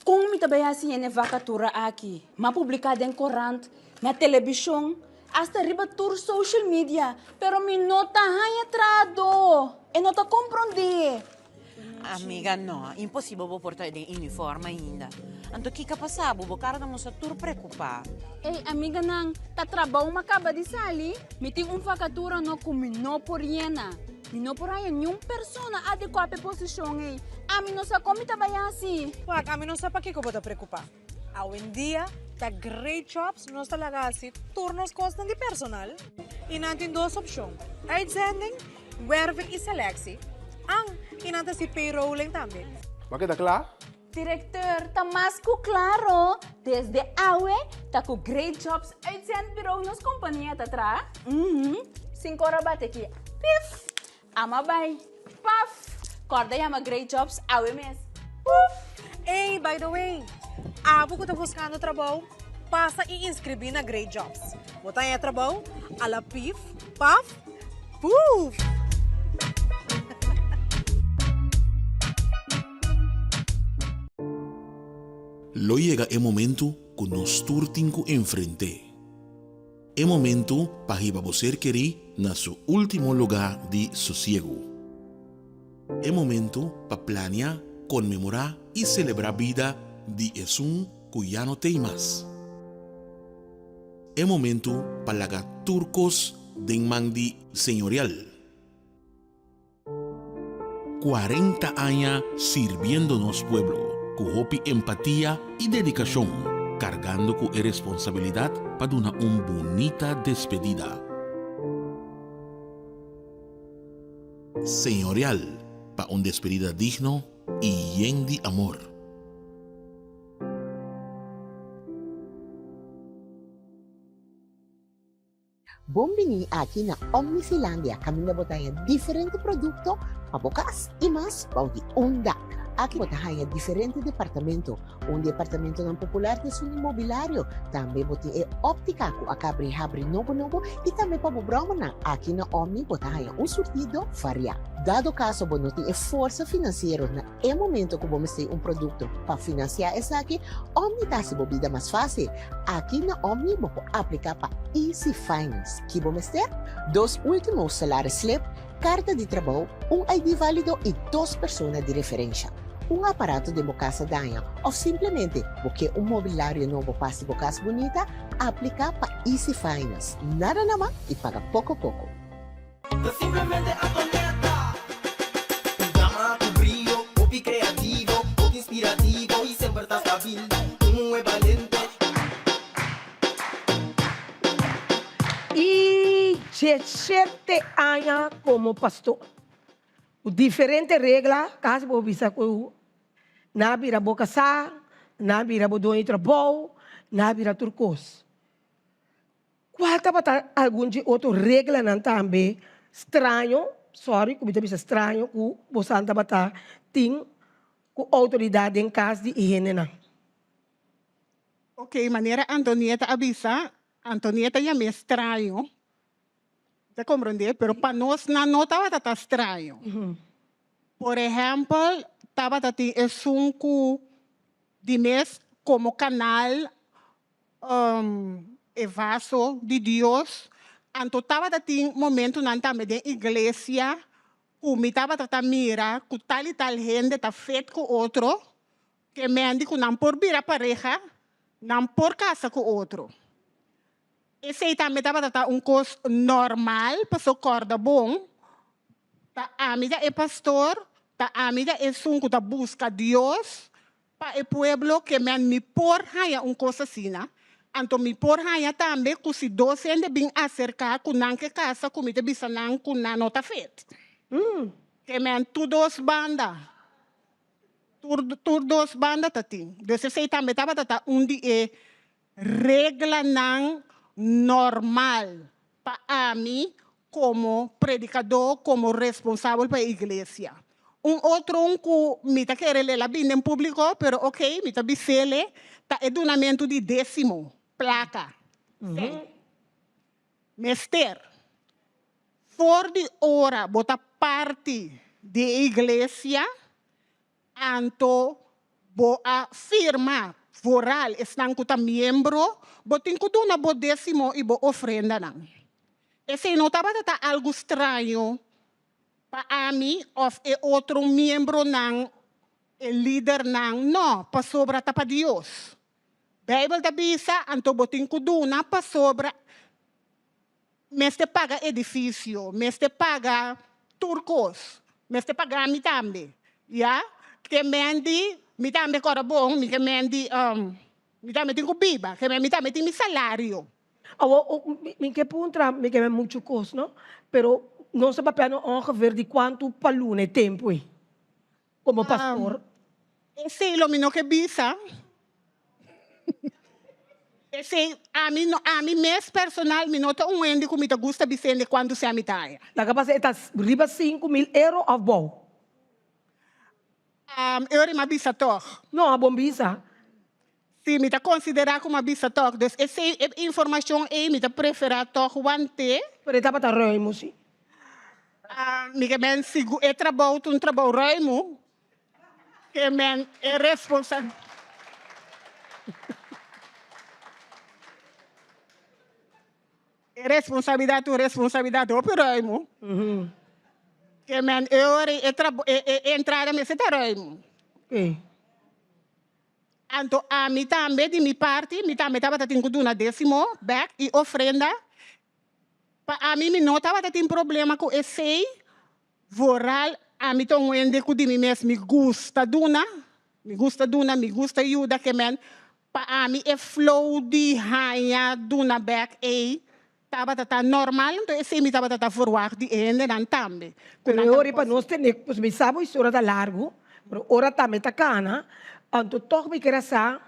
Kon mi ta. bai hasi hende vakatura aki? M'a publiká den korant, na telebishon, asta riba tur social media, pero mi no ta haña trahadó. E no ta komprondé. Amiga, no, imposibel bo por ta den uniform ainda. Anto kiko a pasa bo? Bo kara ta mustra tur preokupá. Ey, amiganan, ta trabou m'a kaba di sali. Mi tin un vakatura no ku mi no por yena. Mi no por haña niun persona adekuá pa e posishon ei. Ami no sa kon mi ta bai hasi. Wak, ami no sa pakiko bo ta preokupá. Awendia ta Great Jobs nos ta laga hasi tur nos kosnan di personal i nan tin dos opshon, uitzending, werving i selectie, an i nan ta hasi payrolling tambe. Bo a keda kla? Directeur, ta mas ku klaro, desde awe ta ku Great Jobs Uitzendbureau nos kompania ta traha. Uhum, sin kor a bati aki, pif! Ama bai, paf! Kòrda yama Great Jobs awe mes, puf! Ey, by the way, abo ku ta buskando trabou, pasa i inskribí na Great Jobs. Bo ta haña trabou a la pif, paf, puf! Lo yega e momentu ku nos tur tin ku enfrent'é. E momentu pa hiba bo ser kerí na su último lugá di sosiegu. E momentu pa plania, konmemorá i selebrá bida di esun ku ya no t'ei mas. E momentu pa laga tur kos den man di Señorial. 40 aña sirbiendo nos pueblo ku hopi empatia i dedikashon, kargando ku e responsabilidat pa duna un bunita despedida. Señorial pa un despedida digno i yen di amor. Bon bini aki na Omnifilandia kaminda bo ta haña diferente produkto pa bo kas i mas bou di un dak. Aki bo ta haña diferente departamento. Un di e apartamentonan popular ta esun di mobilario. Tambe bo tin e óptika ku a kabri habri nobo nobo i tambe pa bo bròmernan. Aki na Omni bo ta haña un surtido variá. Dado kaso bo no tin e forsa finansiero na e momento ku bo mester un produkto pa finansiá esaki, Omni ta hasi bo bida mas fásil. Aki na Omni bo por apliká pa Easy Finance. Ki bo mester? Dos último salaris slip, karta di trabou, un ID válido i dos persona di referensha. Un aparato den bo kas a daña òf simplemente bo ke un mobilario nobo pa hasi bo kas bunita? Apliká pa Easy Finance. Nada na man i paga poko poko. Ta simplemente Antonetta. Un dama ku brio, hopi kreativo, hopi inspirativo i semper ta stabil. Un muhé balente. I djeshete aña komo pastor. Ku diferente regla, kasi bo bisa ku nan a bira bo kasá, nan a bira bo doño di trabou, nan a bira tur kos. Cual tabata algun dje otro reglanan tambe straño, sorry cu mi ta bisa straño, cu bosan tabata tin cu autoridad den cas di e hendenan? Ok, manera Antonieta a bisa, Antonieta yam'é straño, ta comprende? Pero pa nos nan no tabata ta straño. Por ehempel, tabata tin esun cu di mes como canal E vaso di Dios. Anto tabata tin momentunan tambe den iglesia ku mi tabata ta mira ku tal i tal hende ta fet ku otro, ke mendi ku nan por bira pareha, nan por kasa ku otro. Esei tambe tabata ta un kos normal, paso kòrda bon, ta ami ta e pastor, ta ami ta esun ku ta buska Dios, Pa e pueblo ke men mi por haña un kos asina, anto mi por haña tambe ku si dos hende bin aserká ku nan ke kasa ku mi ta bisa nan ku nan no ta fet. Ke men tur dos banda, tur tur dos banda ta tin. Dus esei tambe tabata ta un di e reglanan normal pa ami komo predikadó, komo responsabel pa e iglesia. Un otro un ku mi ta kere lela bin den públiko, pero ok, mi ta bis'ele, ta e dunamentu di désimo, plaka, sèn. Mester. For di ora bo ta parti di e iglesia, Anto bo a firma Vooral esnan ku ta miembro, bo tin ku duna bo désimo i bo ofrendanan. Esei no tabata ta algu straño pa ami òf e otro miembronan, e lidernan, nò, pasobra ta pa Dios. Beibel ta bisa, Anto bo tin ku duna pasobra mester paga edifisio, mester paga tur kos, mester paga mi tambe, ya. Ke men di, mi tambe kòrda bon, mi ke men di, mi tambe tin ku biba, ke men mi tambe tin mi salario. Awor, mi ke puntra, mi ke men muchu kos, no? Pero nos ta papia no ongeveer di kuantu pa luna e tempu ei, komo pastor? Esei lo mi no ke bisa. Esei, ami no, ami mes personal mi no ta un hende ku mi ta gusta bisende kuantu sea mi ta haya. Laga pasa e ta riba 5000 euro òf bou? Euro mi a bisa tòg. No, a bon bisa. Sí, mi ta konsiderá ku mi a bisa tòg. Dus esei, e informashon ei mi ta preferá tòg want'é. Pero e tabata ruimu, sí. Mi ke men sigu e trabou ta un trabou ruimu. Ke men e responsa. E responsabilidat ta un responsabilidat hopi ruimu. Ke men e ora e trabou e e entrada mester ta ruimu. Anto ami tambe di mi parti mi tambe tabata tin ku duna desimo bek i ofrenda. Pa ami mi no tabata tin problema ku esei. Vooral ami ta un hende ku di mi mes mi gusta duna, mi gusta duna, mi gusta yuda ke men pa ami e flow di haña duna bek ei tabata ta normal, enton esei mi tabata ta verwagt di e hendenan tambe. Pero e ora pa nos tene, pues mi sa bo historia ta largu, pero ora tambe ta kana, anto tòg mi kier a sa,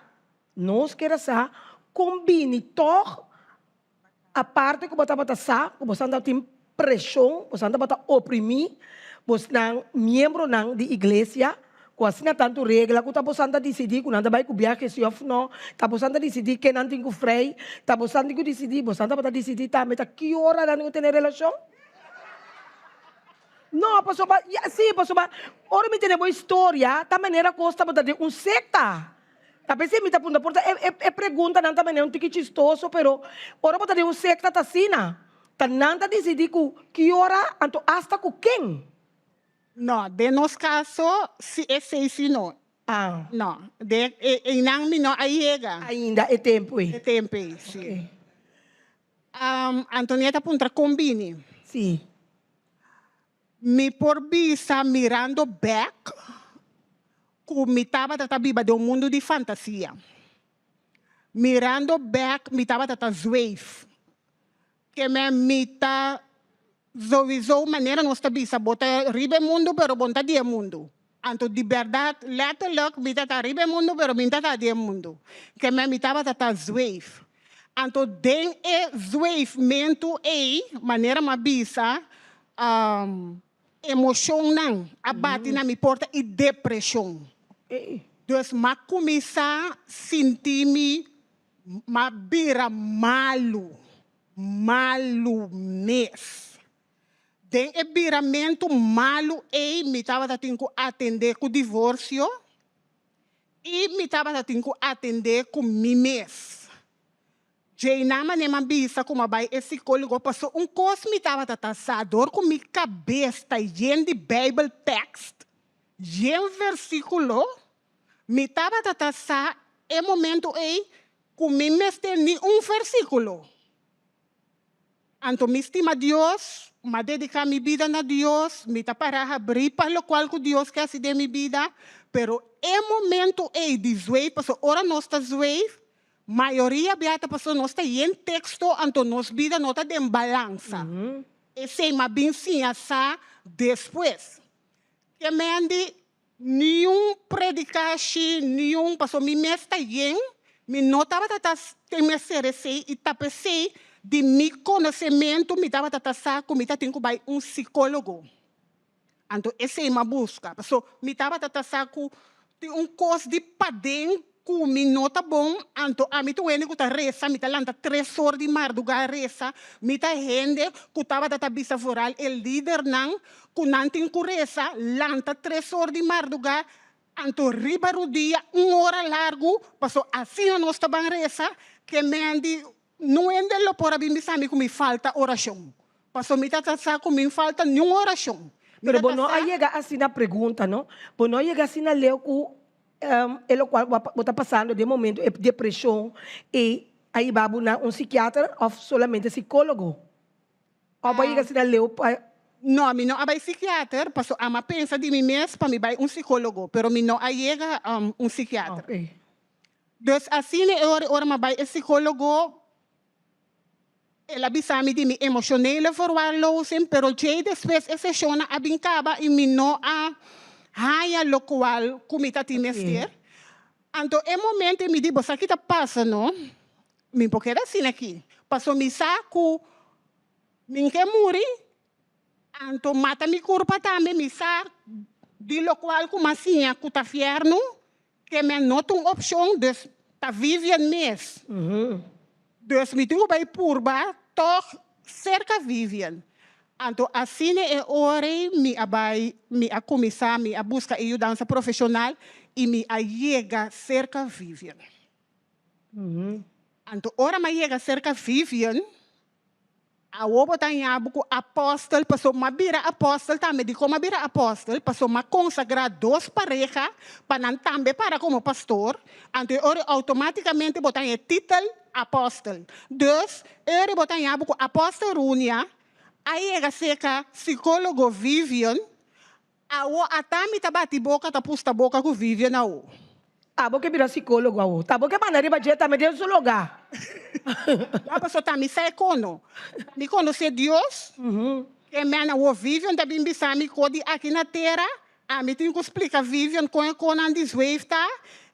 nos kier a sa kon bini tòg Aparte ku bo tabata sa ku bosan tabatin preshon, bosan tabata oprimí bosnan miembronan di iglesia ku asina tantu regla ku ta bosan ta disidí ku nan ta bai ku biahe si òf nò, ta bosan ta disidí ke nan tin ku frei, ta bosan tin ku disidí, bosan tabata disidí tambe ta ki ora nan tin ku tene relashon? No, pasobra, ya, sí, pasobra ora mi tene bo historia ta manera kos tabata den un sekta. Ta p'esei mi ta puntra, por ta e e preguntanan ta manera un tiki chistoso, pero ora bo ta den un sekta ta asina, ta nan ta disidí ku ki ora, anto asta ku ken. No, den nos kaso si esei si no. Ah. No, den e einan mi no a yega. Ainda e tempu ei. E tempu ei, si. Antonieta puntra kon bini. Si. Mi por bisa mirando bek ku mi tabata ta biba den un mundu di fantasia. Mirando bek mi tabata ta zweef. Ke men mi ta souiso manera nos ta bisa bo ta riba e mundu pero bo no ta di e mundu. Anto di bèrdat lètterlijk mi ta ta riba e mundu pero mi no ta ta di e mundu. Ke men mi tabata ta zweef. Anto den e zweefmentu ei, manera mi a bisa, emoshonnan a bati na mi porta i depreshon. Dus mi a kuminsá sinti mi, mi a bira malu, malu mes. Den e biramentu malu ei mi tabata tin ku atendé ku divorsio i mi tabata tin ku atendé ku mi mes. Djeinan manera mi a bisa ku mi a bai e sikólogo pasobra un kos mi tabata ta sa dor ku mi kabes ta yen di Bijbeltekst, yen versíkulo, mi tabata ta sa e momentu ei ku mi mester ni un versíkulo. Anto mi stima Dios, m'a dediká mi bida na Dios, mi ta pará habrí pa lokual ku Dios ke hasi den mi bida, pero e momentu ei di zweef, pasobra ora nos ta zweef, mayoria bia ta pasobra nos ta yen teksto, anto nos bida no ta den balansa. Esei m'a bin siña sa despues. Ke men di Niun predikashi, niun, pasobra mi mes ta yen, mi no tabata ta teme ser esei i ta p'esei di mi konosementu mi tabata ta sa ku mi ta tin ku bai un sikólogo. Anto esei mi a buska, pasobra mi tabata ta sa ku tin un kos di paden ku mi no ta bon, anto ami ta un hende ku ta resa, mi ta lanta tres or di mardugá resa, mi ta hende ku tabata ta bisa vooral e lidernan ku nan tin ku resa, lanta tres or di mardugá. Anto riba rudia un ora largu, paso asina nos ta ban resa, ke men di no hende lo por a bin bisa mi ku mi falta orashon. Paso mi ta ta sa ku mi n falta niun orashon. Mi Pero ta bo ta no a sa. yega asina pregunta, no? Bo no a yega asina leu ku e lokual bo ta pasando den momento, e depreshon ei a hiba bo na un sikiater òf solamente sikólogo? Òf bo a yega asina leu pa. No, mi no a bai sikiater, paso ama pensa di mi mes pa mi bai un sikólogo, pero mi no a yega un sikiater. Dus asina e ora ora mi a bai e sikólogo, el a bisa mi di mi emoshonele verwaarlozing, pero djei despues e seshonnan a bin kaba i mi no a haña lokual ku mi ta tin mester. Anto e momento ei mi di, bo sa ki ta pasa no? Mi por keda asina aki, paso mi sa ku mi n'ke muri, anto mata mi kurpa tambe, mi sa di lokual ku m'a siña ku ta fièrnu, ke men no ta un opshon, dus ta Vivian mes. Dus mi tin ku bai purba tòg serka Vivian. Anto asina e ora ei mi a bai, mi a kuminsá, mi a buska e yudansa profeshonal i mi a yega serka Vivian. Anto ora m'a yega serka Vivian, awo bo ta haña bo ku apòstel, pasobra m'a bira apòstel tambe. Dikon m'a bira apòstel? Pasobra m'a konsagrá dos pareha pa nan tambe para komo pastor. Anto e ora outomátikamente bo ta haña e titel apòstel. Dus, e ora bo ta haña bo ku apòstel Runia a yega serka sikólogo Vivian, Awo ata mi ta bati boka ta pusta boka ku Vivian awo. Abo ke bira sikólogo awo. Ta bo ke manda riba dje tambe den su lugá. No paso ta mi sa e kono. Mi konosé Dios. Ke men awo Vivian ta bin bisa mi ko di aki na tera. Ami tin ku splika Vivian kon e konan di zweef ta.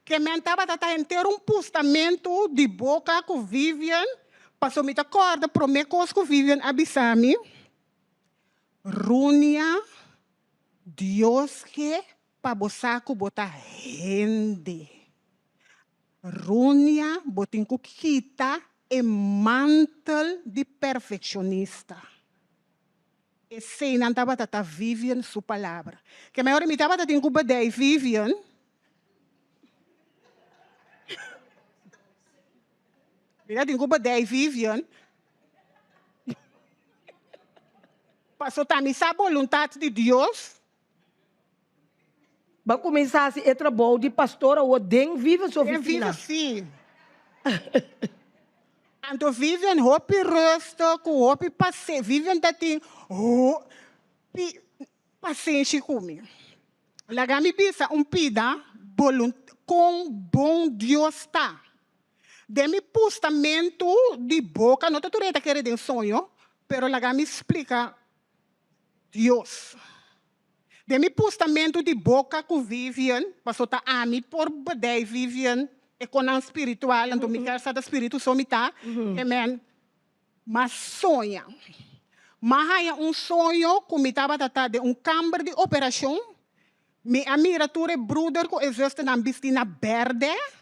Ke men tabata ta henter un pustamentu di boka ku Vivian. Paso mi ta kòrda promé kos ku Vivian a bisa mi. Runia, Dios ke pa bo sa ku bo ta hende. Runia, bo tin ku kita e mantel di perfekshonista. Eseinan tabata ta Vivian su palabra. Ke mehor mi tabata tin ku bedei Vivian. Mi ta tin ku bedei Vivian. Paso ta mi sa boluntat di Dios. Bo a kuminsá hasi e trabou di pastor awor den Vivian su ofisina. Den Vivian, sí. Anto Vivian hopi rustig ku hopi pase. Vivian ta tin hopi pasenshi ku mi. Laga mi bisa un pida bolunt kon bon Dios ta. Den mi pustamentu di boka, no ta tur e ta kere den soño, pero laga mi splika Dios. Den mi pustamentu di boka ku Vivian, paso ta ami por bedei Vivian e konan spiritual, anto mi kier sa ta spiritu so mi ta, amen, m'a soña. M'a haña un soño ku mi tabata ta den un kamber di operashon, mi a mira tur e bruder ku e zusternan bisti na bèrdè,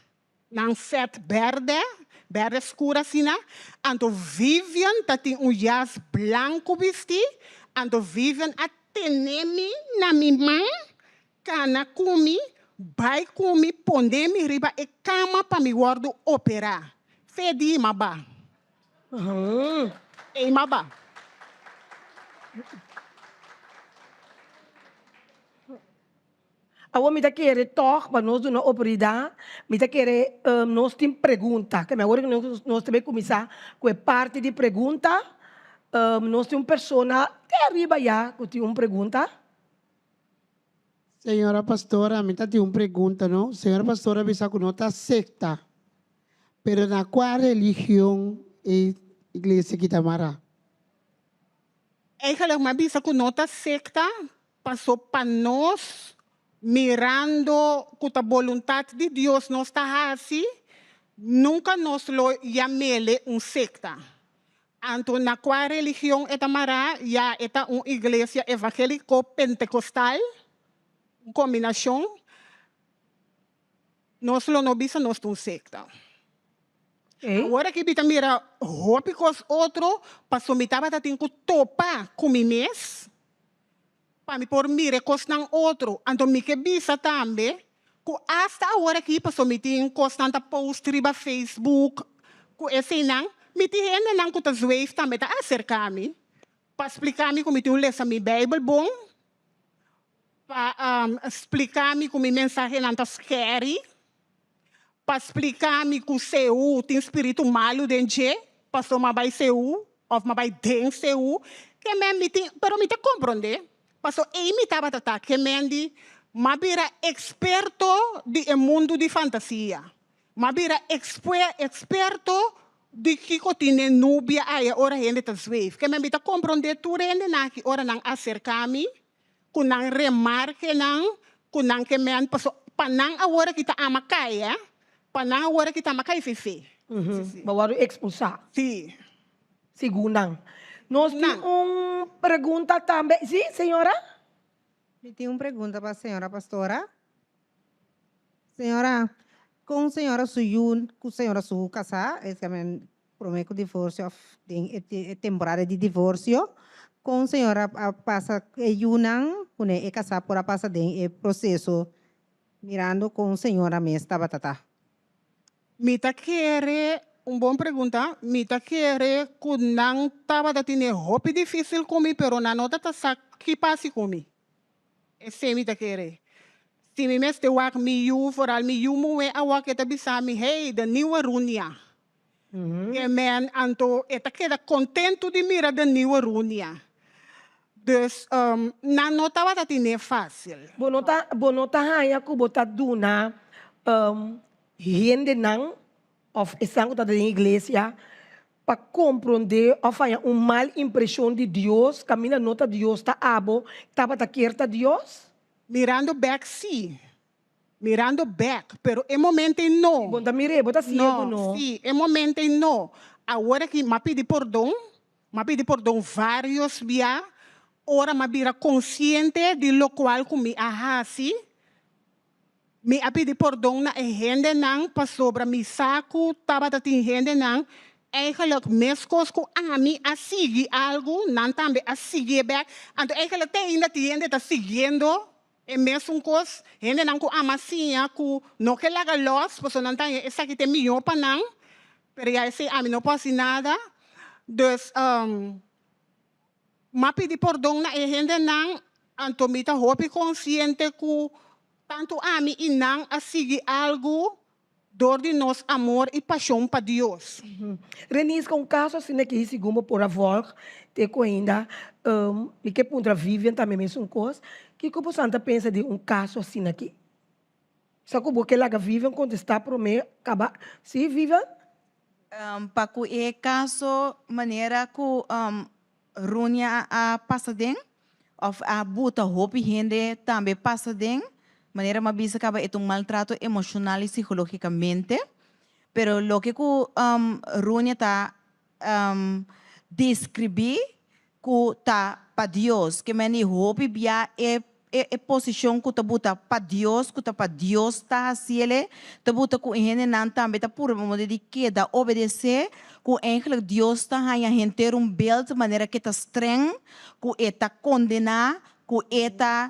Nan set bèrdè, bèrdè skur asina. Anto Vivian ta tin un jas blanku bistí. Anto Vivian a tene mi na mi man, kana ku mi, bai ku mi, pone mi riba e kama pa mi wòrdu operá. Fe di m'a ba. Ei m'a ba. Awor mi ta kere tòg pa nos duna oportunidat, mi ta kere nos tin pregunta. Keme awor nos ta bay kuminsá ku e parti di pregunta. Nos tin un persona te ariba ya ku tin un pregunta. Señora pastora, mi ta tin un pregunta no. Señora pastora a bisa ku no ta sekta, pero na kua religion e iglesia aki ta mará? Eigenlijk mi a bisa ku no ta sekta, Paso pa nos, mirando ku ta boluntat di Dios nos ta hasi, nunka nos lo yam'ele un sekta. Anto na kua religion e ta mará? Ya e ta un iglesia evangéliko pentekostal, un kombinashon. Nos lo no bisa nos ta un sekta. Awor aki mi ta mira hopi kos otro, paso mi tabata tin ku topa ku mi mes. Pa mi por mira e kosnan otro. Anto mi ke bisa tambe Ku asta awor aki paso mi tin kosnan ta post riba Facebook ku eseinan, mi tin hendenan ku ta zweef tambe ta aserka mi pa splika mi ku mi tin un lesa mi Bijbel bon, pa splika mi ku mi mensahenan ta scary, pa splika mi ku Seú tin spiritu malu den dje, paso m'a bai Seú òf m'a bai den Seú. Ke men mi tin, pero mi ta komprondé Paso ei mi tabata ta ke Mandy, m'a bira eksperto di e mundu di fantasia. M'a bira eksperto di kiko tin den nubia aya ora hende ta zweef. Ke men mi ta komprondé tur hendenan aki ora nan aserká mi ku nan remarkenan ku nan ke men paso pa nan awor aki ta ama kai eh, pa nan awor aki ta ama kai fefe. Bo a wòrdu ekspulsá. Sí. Segun nan. Nos tin un pregunta tambe. Sí, señora? Mi tin un pregunta pa señora pastora. Señora, kon señora su yu ku señora su kasá, es ke men promé ku divorsio òf den e temporada di divorsio, kon señora a pasa e yunan kuné e kasá por a pasa den e proseso mirando kon señora mes tabata ta? Mi ta kere, un bon pregunta, mi ta kere ku nan tabata tene hopi difísil ku mi, pero nan no ta sa ki pasi ku mi. Esei mi ta kere. Si mi mester wak mi yu, foral mi yu muhé awor ke ta bisa mi, hey, de nieuwe Runia. E men, anto e ta keda kontentu di mira de nieuwe Runia. Dus, nan no tabata tene fásil. Bo no ta, bo no ta haña ku bo ta duna Hendenan òf esnan ku ta den iglesia pa komprondé òf haña un mal impreshon di Dios kaminda no ta Dios ta abo tabata kier ta Dios? Mirando bèk sí, mirando bèk, pero e momento ei no. Si bo ta mir'é bo ta siegu no. No, sí, e momento ei no. Awor aki m'a pidi pordon, m'a pidi pordon vários bia ora m'a bira konsiente di lokual ku mi a hasi. Mi a pidi pordon na e hendenan pasobra mi sa ku tabata tin hendenan eigenlijk meskos ku ami a sigui algu, nan tambe a siguié bèk. Anto eigenlijk te ainda tin hende ta siguiendo e mesun kos, hendenan ku ama siña ku no ke laga lòs pasobra nan ta haña esaki ta e mihó pa nan, pero ya esei ami no por hasi nada. Dus. M'a pidi pordon na e hendenan, anto mi ta hopi konsiente ku tantu ami i nan a sigui algu dor di nos amor i pashon pa Dios. Reniska, un kaso asina ki segun bo por a volg te ku ainda, mi ke puntra Vivian tambe mesun kos, kiko bosan ta pensa di un kaso asina ki? Sa ku bo ke laga Vivian kontestá promé kaba, si Vivian? Pa ku e kaso manera ku Runia a pasa den òf a buta hopi hende tambe pasa den, manera mi a bisa kaba e ta un maltrato emoshonal i sikológikamente, pero loke ku Runia ta deskribí ku ta pa Dios, ke mende hopi bia e e posishon ku ta buta pa Dios, ku ta pa Dios ta hasiel, ta buta ku e hendenan tambe ta purba moda di keda obedesé, ku eigenlijk Dios ta haña henter un beeld manera ku e ta streng, ku e ta kondená, ku e ta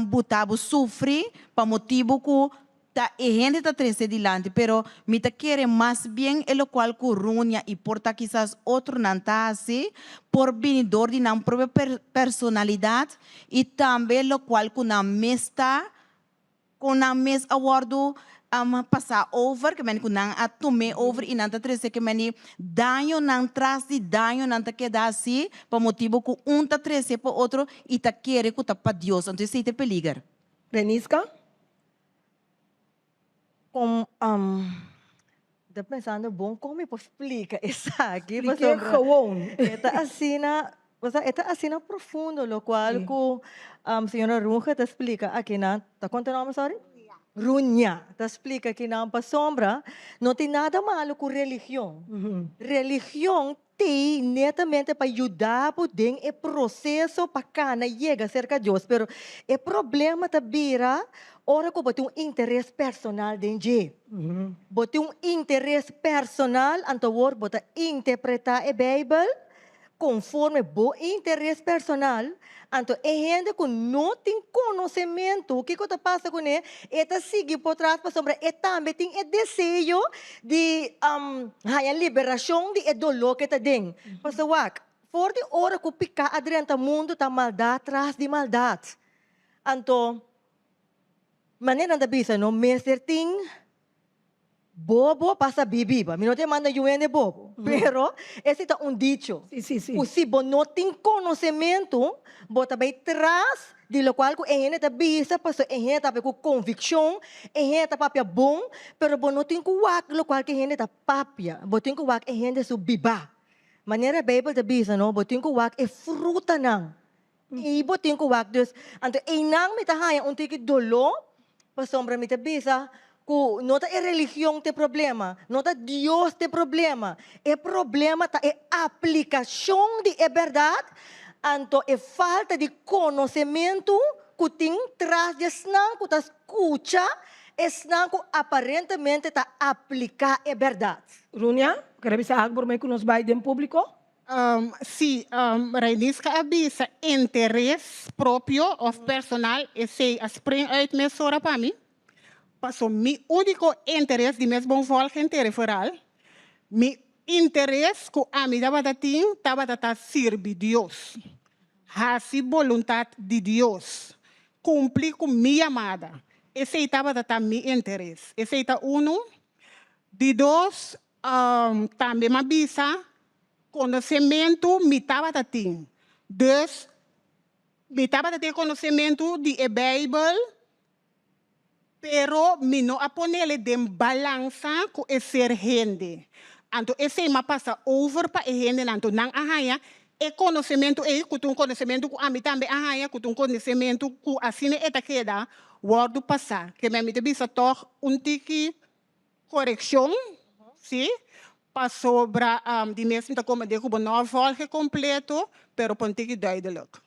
buta bo sufri pa motibu ku Ta e hende ta trece dilanti, pero mi ta kere mas bien e locual cu Runia y por ta kisas otronan ta haci por bini door di nan propio personalidad y tambe locual cu nan mes ta, con nan mes a wordo pasa over, ke mende cu nan a tume over y nan ta trece ke mende dañonan tras di dañonan ta keda haci pa motibo cu un ta trece pa otro y ta kere cu ta pa Dios, anto esey ta e peliger. Reniska? Kon ta pensando bon kon mi por splika esaki Spliké pasobra gewoon. e ta asina osea e ta asina profundo lokual ku señora Runge ta splika akinan ta kon ta nomber sorry? Runya ta splika akinan pasobra no tin nada malo ku religion religion T'ei netamente pa yuda bo den e proseso pa kana yega serka Dios. Pero e problema ta bira ora ku bo tin un interes personal den dje. Bo tin un interes personal, anto awor bo ta interpretá e Beibel. konforme bo interes personal, anto e hende ku no tin konosementu kiko ta pasa kuné, e ta sigui por tras pasobra e tambe tin e deseo di haña liberashon di e doló ku e ta den. Pasobra wak, for di ora ku piká a drenta mundu ta maldat tras di maldat. Anto, manera nan ta bisa no mester tin Bobo pa sabí biba. Mi no ta manda yu hende bobo, pero esei ta un dicho. Ku si bo no tin konosementu, bo ta bai tras di lokual ku e hende ta bisa, pasobra e hende ta papia ku konvikshon, e hende ta papia bon, pero bo no tin ku wak lokual ku e hende ta papia, bo tin ku wak e hende su bibá. Manera Beibel ta bisa no, bo tin ku wak e frutanan. I bo tin ku wak dus. Anto einan mi ta haña un tiki doló, pasobra mi ta bisa ku no ta e religion ta e problema, no ta Dios ta e problema. E problema ta e aplikashon di e bèrdat, anto e falta di konosementu ku tin tras di esnan ku ta skucha esnan ku aparentemente ta apliká e bèrdat. Runia, bo kere bisa algu promé ku nos bai den públiko? Si Rainiska a bisa interes propio of personal esey a spring uit mesora pa mi, paso mi unico interes di mes bon volg henter vooral, mi interes cu ami tabata tin tabata ta sirbi Dios, haci boluntad di Dios, cumpli cu mi yamada, esey tabata ta mi interes. Esey ta uno. Di dos, Tambe m'a bisa, Konosementu mi tabata tin. Dus, mi tabata tin e konosementu di e Beibel, pero mi no a ponele den balansa ku e ser hende. Anto esei m'a pasa over pa e hendenan. Anto nan a haña e konosementu ei, ku ta un konosementu ku ami tambe a haña, ku ta un konosementu ku asina e ta keda wòrdu pasá. Ke mi ta bisa tòg un tiki Korekshon, sí, pasobra di mes mi ta komprendé ku bo no a vòlge kompleto, pero pon tiki duidelijk.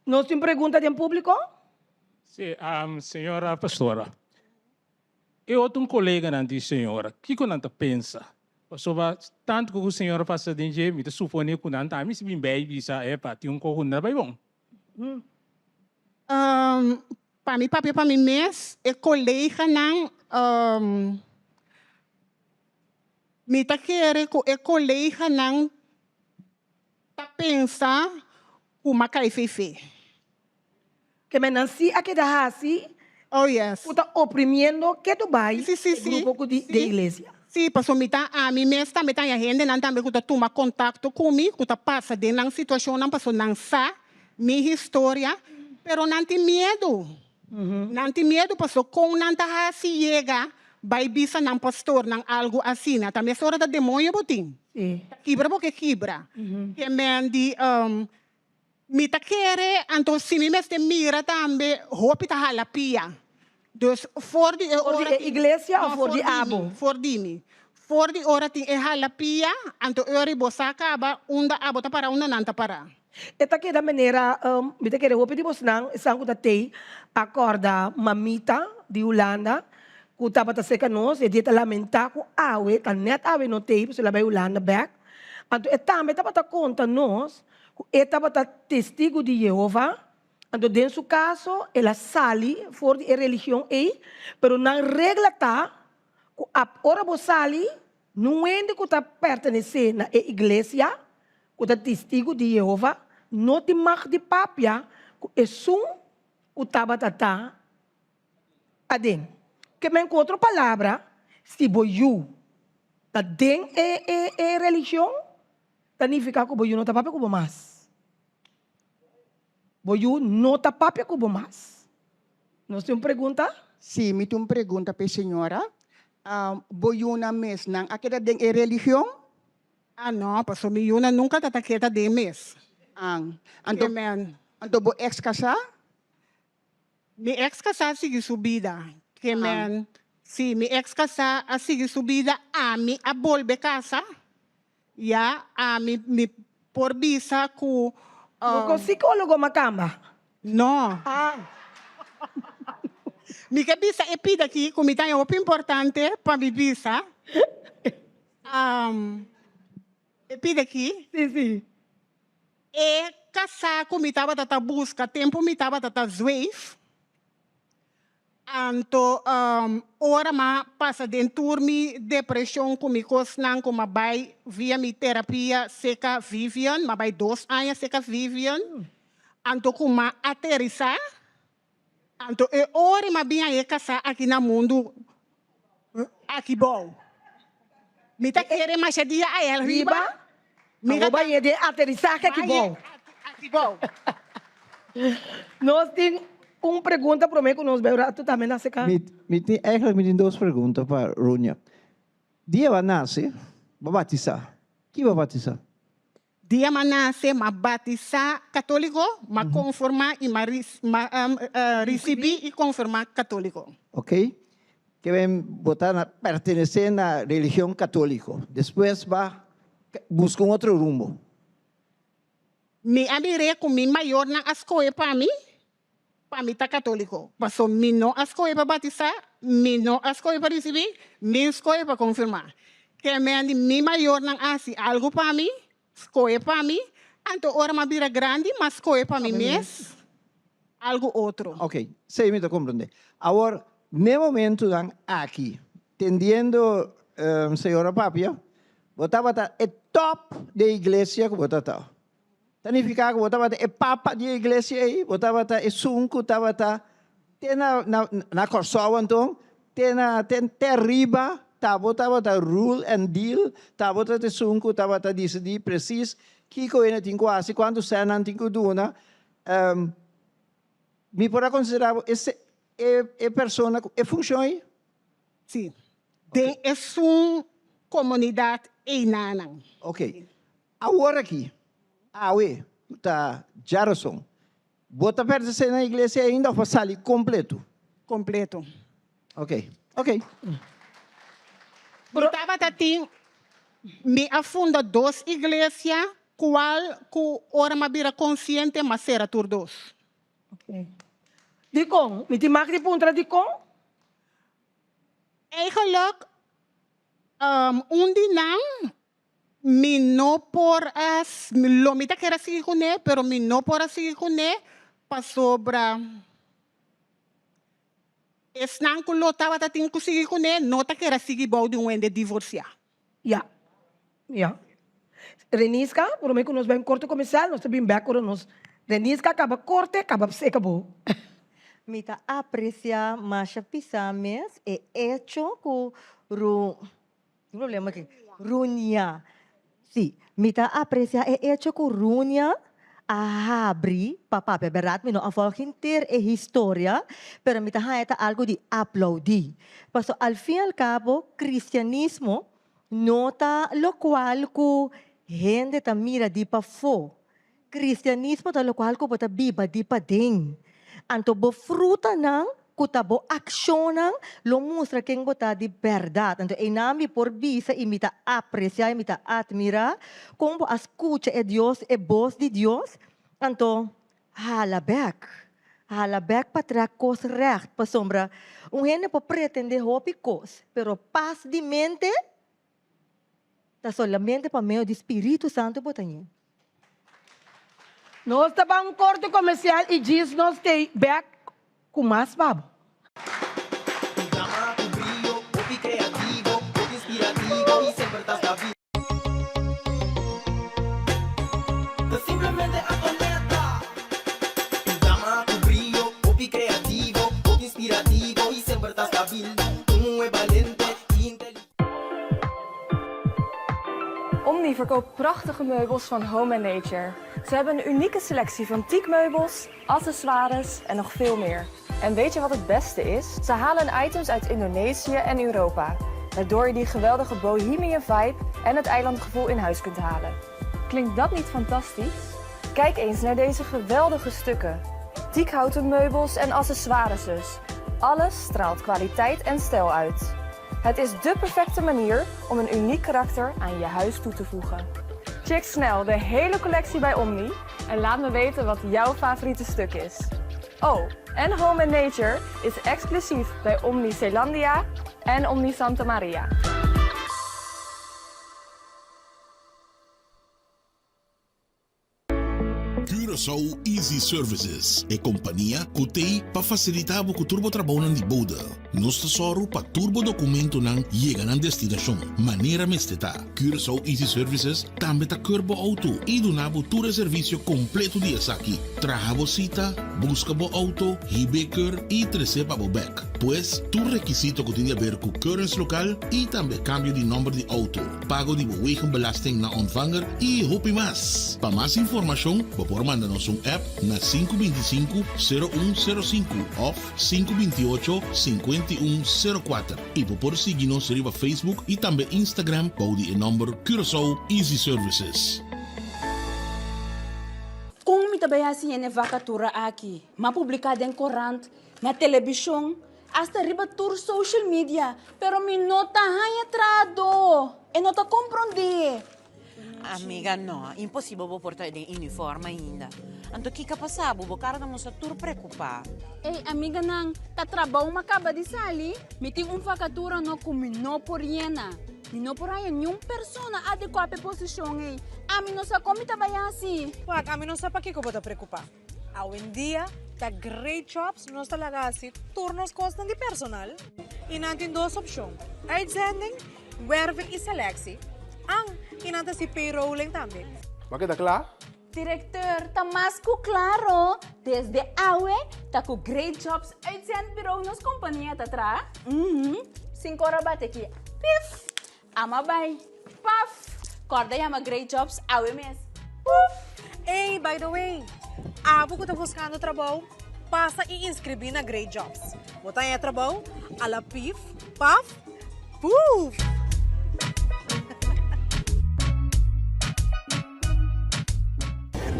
Nos tin pregunta den públiko? Sí, señora pastora, e otro un koleganan di señora, kiko nan ta pensa? Pasobra tantu ku señora pasa den dje, mi ta suponé ku nan tambe si bin bei bisa, epa, tin un kos ku no ta bai bon. Pa mi papia pa mi mes, e koleganan, mi ta kere ku e koleganan ta pensa ku m'a kai fefe. Ke men nan si a keda hasi Oh yes. ku ta oprimiendo ketu bai Si, si, e si. grupo ku di Si. den iglesia. Si, pasobra mi ta ami mes tambe ta haña hendenan tambe ku ta tuma kontakto ku mi, ku ta pasa den nan situashonnan pasobra nan sa mi historia, pero nan tin miedu. Nan tin miedu pasobra kon nan ta hasi yega bai bisa nan pastornan algu asina. Ta mesora ta demoño bo tin. Ta kibra bo ke kibra. Ke men di, Mi ta kere, anto si mi mester mira tambe hopi ta hala pia. Dus for di e For di ora e tin iglesia of No, for for di di mi, abo? for di mi. For di ora tin e hala pia, anto e ora bo sa kaba unda abo ta para unda nan ta para. E ta keda manera, mi ta kere hopi di bosnan, esnan ku ta tei, a kòrda mamita di Hulanda ku tabata serka nos, e dia ta lamentá ku awe, ta nèt awe no tei, pasobra el a bai Hulanda bèk. Anto e tambe tabata konta nos ku e tabata Testigu di Yehova, anto den su kaso el a sali for di e religion ei, pero nan regla ta ku ora bo sali, nun hende ku ta pertenesé na e iglesia ku ta Testigu di Yehova no tin mag di papia ku esun ku tabata ta aden. Ke men ku otro palabra, si bo yu ta den e religion, Ta nifiká ku bo yu no ta papia ku bo mas. Bo yu no ta papia ku bo mas. Nos tin un pregunta? Sí, mi tin un pregunta p'e señora. Bo yunan mes, nan a keda den e religion? Ah, no, pasobra mi yunan nunka ta ta keda den mes. Ah, anto, anto bo ex kasá? Mi ex kasá a sigui su bida. Ke men, si, mi ex kasá a sigui su bida, ami a bolbe kasa. Ya, ami, mi por bisa ku. No ku sikólogo makamba? No. Ah. Mi ke bisa e pida aki ku mi ta haña hopi importante pa mi bisa. E pida aki. Si, si. E kasá ku mi tabata ta buska tempu mi tabata ta zweef, anto ora m'a pasa den tur mi depreshon ku mi kosnan ku m'a bai via mi terapia seka Vivian, m'a bai dos aña seka Vivian, anto ku m'a aterisá, anto e ora m'a bin haña e kasá aki na mundu aki bou. Mi ta kere masha dia ayel riba. Mi ta bai den aterisahe aki bou. Aki bou. Nos tin un pregunta prome ku nos bai un ratu tambe na seka. Mi tin eigenlijk mi tin dos pregunta pa Runia. Dia bo a nase, bo a batisa. Ki bo a batisa? Dia m'a nase, m'a batisa katoliko, m'a konforma i m'a risibí i konfirmá katoliko. Ok. Ke ben bo ta na pertenesé na religion katoliko. Despues ba buska un otro rumbo. Mi a mir'é ku mi mayornan a skohe pa mi, pa mi ta katoliko. Paso mi no a skohe pa batisá, mi no a skohe pa risibí, mi skohe pa konfirmá. Ke men di mi mayornan a hasi algu pa mi, skohe pa mi, anto ora m'a bira grandi m'a skohe pa mi mes algu otro. Ok, esei mi ta komprendé. Awor, n'e momentunan aki, tendiendo señora papia, bo tabata e top di e iglesia ku bo ta ta. Ta nifiká ku bo tabata e papa di e iglesia ei, bo tabata esun ku tabata te na na na Kòrsou anto, te na te te ariba ta bo tabata rule and deal, ta bo tabata esun ku tabata disidí presis kiko hende tin ku hasi, kuantu sèn nan tin ku duna. Mi por a konsiderá bo ese e e persona ku e funshon ei? Sí, den esun komunidat einanan. Oké. Awor aki, awe, ku ta djarason, bo ta pertenesé na iglesia ainda òf a sali kompleto? Kompleto. Ok, ok. Mi tabata tin, mi a funda dos iglesia, kual ku ora mi a bira konsiente mi a sera tur dos. Ok. Dikon? Mi tin mag di puntra dikon? Eigenlijk, un di nan Mi no por a, lo mi ta kier a sigui kuné, pero mi no por a sigui kuné pasobra esnan ku lo tabata tin ku sigui kuné no ta kier a sigui bou di un hende divorsiá. Ya, ya. Reniska, promé ku nos bai un korte komersial, nos ta bin bèk ora nos Reniska kaba korte, kaba seka bo. Mi ta apresiá masha pisá mes e echo ku Ru. Tin problema aki. Runia. Sí, mi ta aprecia e hecho cu Runia a habri pa papia. Berdad mi no a volg henter e historia, pero mi ta haña ta algo di aplaudi. Paso al fin y al cabo cristianismo no ta locual cu hende ta mira di pafó. Cristianismo ta locual cu bo ta biba di paden. Anto bo frutanan cu ta bo accionnan lo mustra ken bo ta di berdad. Anto einan mi por bisa y mi ta aprecia y mi ta admira con bo a scucha e Dios, e bos di Dios, anto hala bek. Hala bek pa trek cos recht pasobra un hende por pretende hopi cos, pero pas di mente Ta solamente pa medio di Spiritu Santu bo ta ñe. Nos ta ban un korte komersial i djis nos tei bek ku mas pa bo. Un dama ku brio, hopi kreativo, hopi inspirativo i semper ta stabil. Ta simplemente Antonetta. Un dama ku brio, hopi kreativo, hopi inspirativo i semper ta stabil. Un muhé balente i inteligente. Omni verkoopt prachtige meubels van Home and Nature. Ze hebben een unieke selectie van teakmeubels, accessoires en nog veel meer. En weet je wat het beste is? Ze halen items uit Indonesië en Europa, waardoor je die geweldige bohemian vibe en het eilandgevoel in huis kunt halen. Klinkt dat niet fantastisch? Kijk eens naar deze geweldige stukken. Teakhouten meubels en accessoires dus. Alles straalt kwaliteit en stijl uit. Het is dé perfecte manier om een uniek karakter aan je huis toe te voegen. Check snel de hele collectie bij Omni en laat me weten wat jouw favoriete stuk is. Oh, en Home and Nature is exclusief bij Omni Zeelandia en Omni Santa Maria. Curaçao Easy Services, e kompania ku t'ei pa fasilitá bo ku tur bo trabounan di bode. Nos ta sòru pa tur bo dokumentonan yega nan destinashon manera mester ta. Curaçao Easy Services tambe ta keur bo outo i duna bo tur e servisio kompleto di esaki, traha bo sita, buska bo outo, hib'é keur i tres'é pa bo bèk. Pues, tur rekisito ku tin di aber ku keuringslokaal i tambe kambio di nòmber di outo, pago di bo wegenbelasting na ontvanger i hopi mas. Pa mas informashon bo por manda nos un app na 525 0105 òf 528 5104 i bo por sigui nos riba Facebook i tambe Instagram bou di e nòmber Curaçao Easy Services. Kon mi ta bai hasi hende vakatura aki? M'a publiká den korant, na telebishon, hasta riba tur social media, pero mi no ta haña trahadó. E no ta komprondé. Amiga, no, imposibel bo por ta den uniform ainda. Anto kiko a pasa bo? Bo kara ta mustra tur preokupá. Ey, amiganan, ta trabou m'a kaba di sali. Mi tin un vakatura no ku mi no por yena. Mi no por haña niun persona adekuá pa e posishon ey. Ami no sa kon mi ta bai hasi. Wak, ami no sa pakiko bo ta preokupá. Awendia ta Great Jobs nos ta laga hasi tur nos kosnan di personal i nan tin dos opshon, uitzending, werving i selectie. An, i nan ta hasi payrolling tambe. Bo a keda kla? Directeur, ta mas ku klaro, desde awe ta ku Great Jobs Uitzendbureau nos kompania ta traha. Uhum, sinkor a bati aki, pif! Ama bai. Paf! Kòrda yama Great Jobs awe mes. Puf! Ey, by the way, abo ku ta buskando trabou, pasa i inskribí na Great Jobs. Bo ta haña trabou a la pif, paf, puf!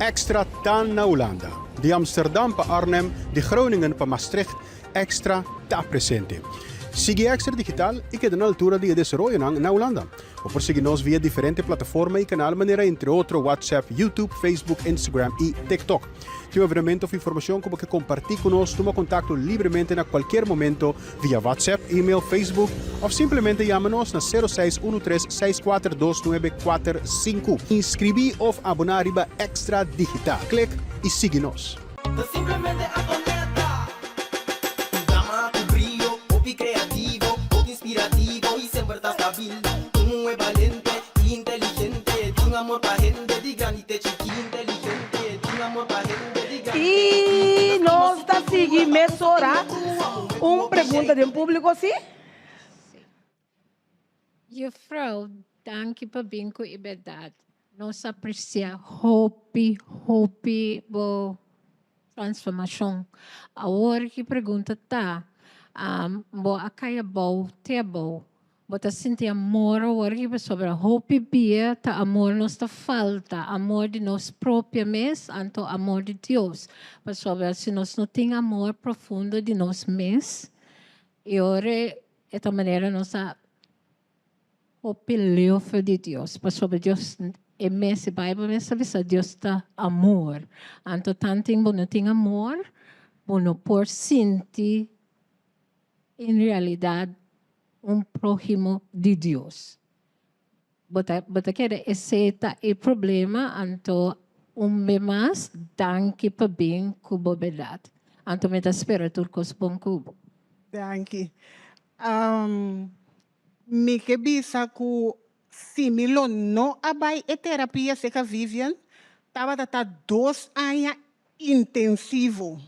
Extra ta na Hulanda. Di Amsterdam pa Arnhem, di Groningen pa Maastricht, Extra ta presente. Sigui Extra Digital i keda na altura di e desaroyonan na Hulanda. Bo por sigui nos via diferente plataforma i kanal manera entre otro WhatsApp, YouTube, Facebook, Instagram i TikTok. Tin un evenemento of informashon ku bo ke kompartí ku nos, tuma kontakto libremente na kualkier momento via WhatsApp, email, Facebook of simplemente yama nos na 0613 642945. Inskribí of aboná riba Extra Digital. Klik i sigui nos. Ta simplemente Antonetta. Un dama ku brio, hopi kreativo, hopi inspirativo i semper ta stabil. Un muhé balente i inteligente, tin amor pa hende di grandi te chikí. Inteligente, tin amor pa hende di grandi te chikí. I nos ta sigui mesora un pregunta den públiko, sí? Juffrouw, danki pa bin ku e bèrdat. Nos apresia hopi, hopi bo transformashon. Awor ki pregunta ta, bo a kai abou te abou. Bo ta sinti amor awor ki pasobra hopi bia ta amor nos ta falta, amor di nos propio mes anto amor di Dios. Pasobra si nos no tin amor profundo di nos mes, e ora E ta manera nos a hopi liofe di Dios, pasobra Dios e mes, e Bijbel mes ta bisa Dios ta amor. Anto tanten bo no tin amor, bo no por sinti en realidad un prohimo di Dios. Bo ta bo ta kere esei ta e problema, anto un be mas danki pa bin ku bo berdad. Anto mi ta spera tur kos bon ku bo. Danki. Mi ke bisa ku si mi lo no a bai e terapia serka Vivian, tabata ta dos aña intensivo.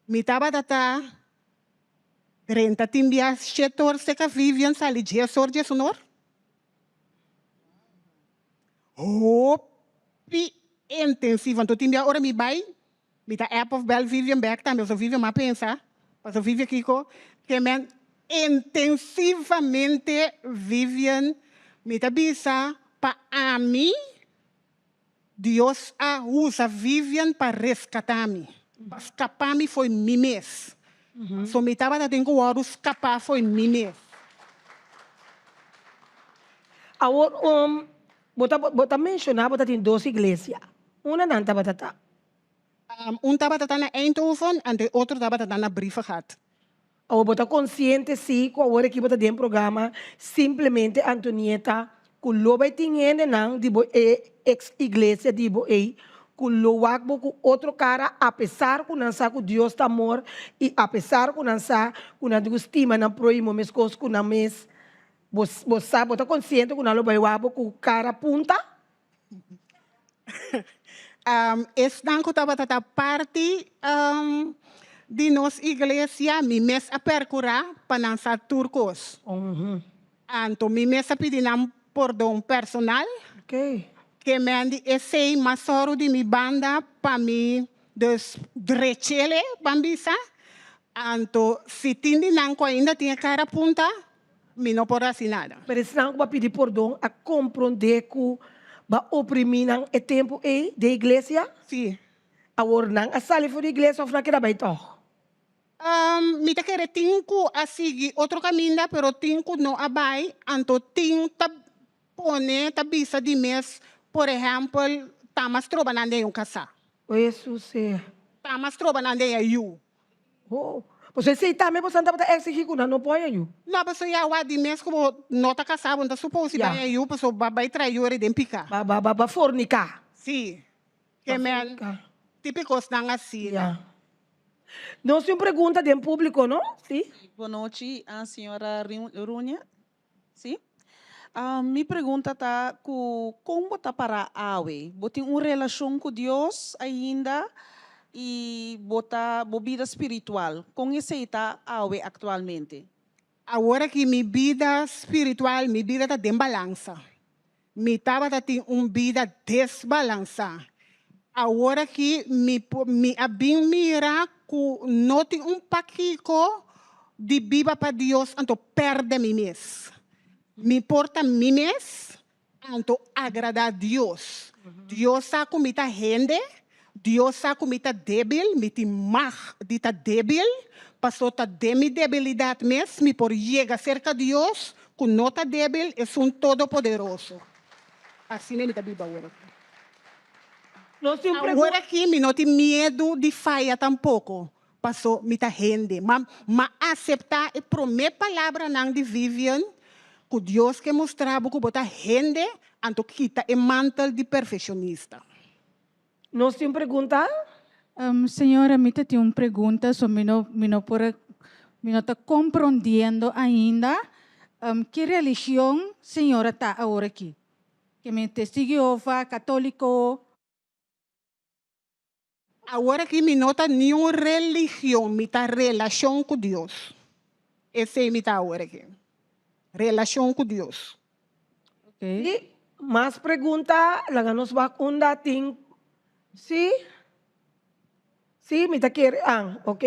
Mi tabata ta Drenta tin bia shetor seka Vivian sali diesor diesunor. Hopi intensivo. Anto tin bia ora mi bai, mi ta app of bel Vivian bek tambe pasobra Vivian m'a pensa, pasobra Vivian kiko ke men intensivamente Vivian mi ta bisa pa ami Dios a usa Vivian pa reskatá mi, pa skapá mi fo'i mi mes. So mi tabata tin ku wòrdu skapá fo'i mi mes. Awor, bo ta bo ta menshoná bo ta tin dos iglesia. Unda nan tabata ta? Un tabata ta na Eindhoven anto e otro tabata ta na Brievengat. Awor bo ta konsiente si ku awor aki bo ta den programa simplemente Antonieta ku lo bai tin hendenan di bo e ex iglesia di bo ei. ku lo wak bo ku otro kara apesar ku nan sa ku Dios ta amor i apesar ku nan sa ku nan tin ku stima nan prohimo meskos ku nan mes? Bo bo sa, bo ta konsiente ku nan lo bai wak bo ku kara punta? Esnan ku tabata ta parti di nos iglesia, mi mes a perkurá pa nan sa tur kos. Anto mi mes a pidi nan pordon personal. Ke men di esei mas sòru di mi banda pa mi dus drech'ele, ban bisa. Anto si tin di nan ku ainda tin e kara punta, Mi no por hasi nada. Pero esnan ku a pidi pordon a komprondé ku bo a oprimí nan e tempu ei den iglesia? Sí. Awor nan a sali for di iglesia òf nan a keda bai tòg? Mi ta kere tin ku a sigui otro kaminda, pero tin ku no a bai, anto tin ta pone ta bisa di mes, por ehèmpel, ta mas troba nan den un kasá. O Hesus e. Ta mas troba nan den e yu. Oh, pasobra esei tambe boso nan tabata exigí ku nan no por haña yu. No, pasobra ya wak di mes ku bo no ta kasá, bo no ta supos di haña yu, pasobra bo a bai trae yu ora den piká. Ba, ba, ba, ba forniká. Sí, ke men típiko kosnan asina. Ya. Nos tin un pregunta den públiko, no? Sí. Bonochi, señora Runia. Sí. Mi pregunta ta ku kon bo ta pará awe? Bo tin un relashon ku Dios ainda i bo ta bo bida spiritual, kon esei ta awe aktualmente? Awor aki mi bida spiritual, mi bida ta den balansa. Mi tabata tin un bida desbalansá. Awor aki mi por mi a bin mira ku no tin un pakiko di biba pa Dios anto pèrdè mi mes. Mi por ta mi mes anto agradá Dios. Dios sa ku mi ta hende, Dios sa ku mi ta débil, mi tin mag di ta débil, paso ta den mi debilidat mes mi por yega serka Dios ku no ta débil, esun Todopoderoso. Asina mi ta biba awor aki. Nos tin un pregunta. Awor aki mi no tin miedu di faya tampoko, paso mi ta hende. Ma m'a aseptá e promé palabranan di Vivian, ku Dios ke mustra bo ku bo ta hende, anto kita e mantel di perfekshonista. Nos tin un pregunta? Señora, mi ta tin un pregunta, so mi no, mi no por a, mi no ta comprondiendo ainda. Ki religion señora ta awor aki? Ke mi Testigo Jehová, Católico? Awor aki mi no ta niun religion, mi ta relacion cu Dios. Esey mi ta awor aki. Relacion cu Dios. Si, mas pregunta, laga nos wak unda tin, si, si, mi ta kere, an, ok.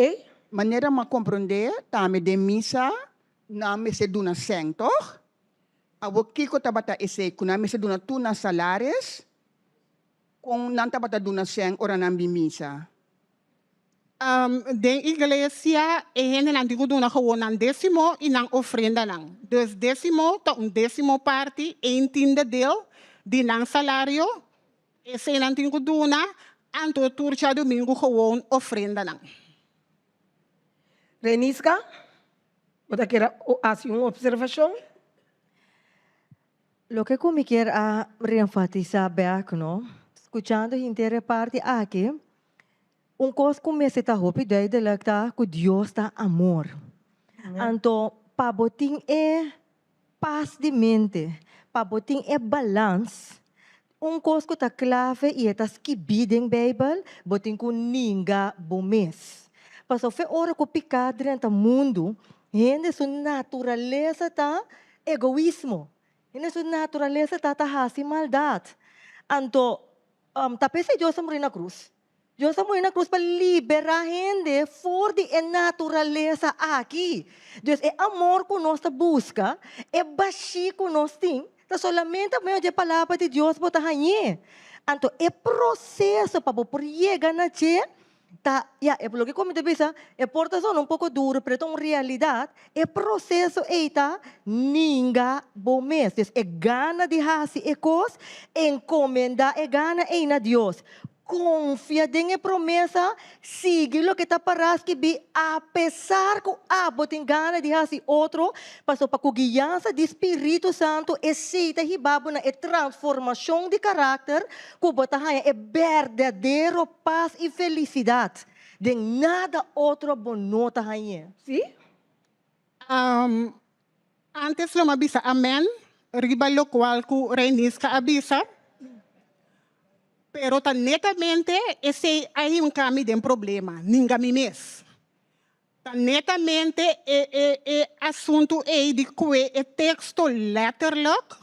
Manera m'a komprondé tambe den misa nan mester duna sèn, tòg? Awor kiko tabata esei ku nan mester duna tur nan salaris? Kon nan tabata duna sèn ora nan bin misa? Den iglesia e hendenan tin ku duna gewoon nan desimo i nan ofrendanan. Dus desimo ta un desimo parti, een tiende deel, di nan salario. Esei nan tin ku duna, anto tur djadumingu gewoon ofrendanan. Reniska, bo ta kere hasi un observashon? Loke ku mi kier a reenfatisá bèk no, skuchando henter e parti aki, un kos ku mester ta hopi duidelik ta ku Dios ta amor. Anto pa bo tin e pas di mente, pa bo tin e balans, un kos ku ta klave i e ta skibí den Beibel, bo tin ku ninga bo mes. Pasobra fe ora ku piká drenta mundu, hende su naturalesa ta Egoismo. Hende su naturalesa ta ta hasi maldat. Anto, ta p'esei Dios a muri na krus. Dios a muri na krus pa liberá hende for di e naturalesa aki. Dus e amor ku nos ta buska, e bashí ku nos tin, ta solamente pa medio di e Palabra di Dios bo ta hañ'é. Anto e proseso pa bo por yega na dje Ta, ya, e loke ku mi ta bisa, e por ta sona un poko duru, pero e ta un realidat, e proseso ei ta ninga bo mes. Dus e gana di hasi e kos, enkomendá e gana ei na Dios. Konfia den e promesa, sigui loke ta pará skibí apesar ku abo tin gana di hasi otro, pasobra pa ku guiansa di spiritu santu esei ta hiba bo na e transformashon di karakter ku bo ta haña e berdadero pas i felisidat. Den nada otro bo no ta hañ'é. Sí? Antes lo mi a bisa amen riba lokual ku Reiniska a bisa, pero ta netamente esei a hinka mi den problema, ninga mi mes. Ta netamente e e e asuntu ei di kue e teksto letterlijk,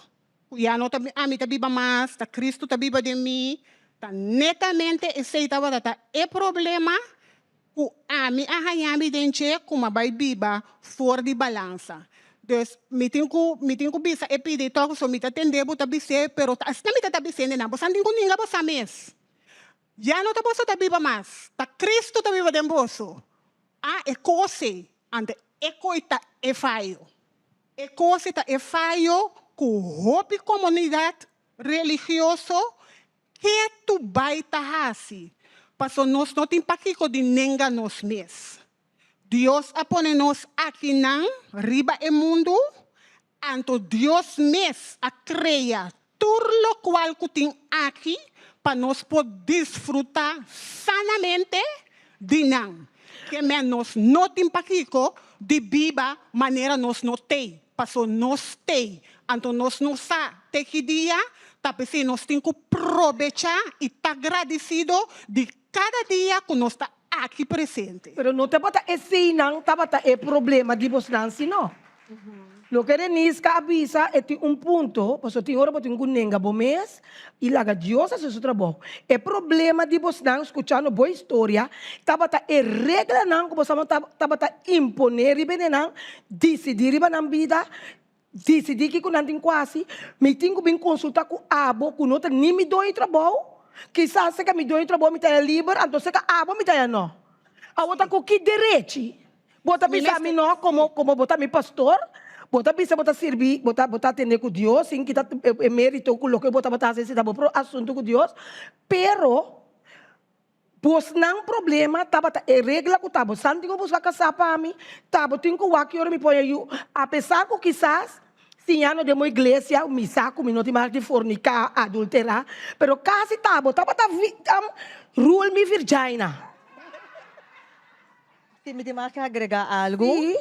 ku ya no ta ami ta biba mas, ta Kristu ta biba den mi, ta netamente esei tabata ta e problema ku ami a haña mi den dje ku mi a bai biba for di balansa. Dus mi tin ku mi tin ku bisa e pidi tòg so mi ta tende bo ta bis'é pero ta asina mi ta ta bisende nan boso a tin ku ninga boso mes. Ya no ta boso ta biba mas, ta Kristu ta biba den boso. A e kos ei, anto e koi ta e fayo. E kos ei ta e fayo ku hopi komunidat religioso Ke tu bai ta hasi? Paso nos no tin pakiko di nenga nos mes. Dios a pone nos akinan riba e mundu, anto Dios mes a krea tur lokual ku tin aki pa nos por disfrutá sanamente di nan. Ke men nos no tin pakiko di biba manera nos no tei, paso nos tei, anto nos no sa te ki dia, ta p'esei nos tin ku probechá i ta gradisido di kada dia ku nos ta aki presente. Pero no tabata eseinan tabata e problema di bosnan sino loke Reniska a bisa e tin un punto, pasobra tin ora bo tin ku nenga bo mes i laga Dios hasi su trabou. E problema di bosnan, skuchando bo historia, tabata e reglanan ku boso tabata imponé riba e nenan, disidí riba nan bida, disidí kiko nan tin ku hasi. Mi tin ku bin konsultá ku abo ku no ta ni mi doño di trabou, kisas seka mi doño di trabou mi ta ya liber, anto seka abo mi ta ya no. Awor ta ku ki derechi Bo ta bisa mi no como como bo ta mi pastor? Bo ta bisa bo ta sirbi, bo ta bo ta atende cu Dios sin kita e merito cu loke bo tabata haci si ta bo pro asunto cu Dios, pero bosnan problema tabata e regla cu ta bo san tin cu busca casa pa mi, ta bo tin cu wak ki ora mi pone yu, apesar cu kisas siña no den bo iglesia mi sa cu mi no tin mag di fornica, adultera, pero casi ta bo tabata rule mi virgina. Si mi tin mas ke agrega algu.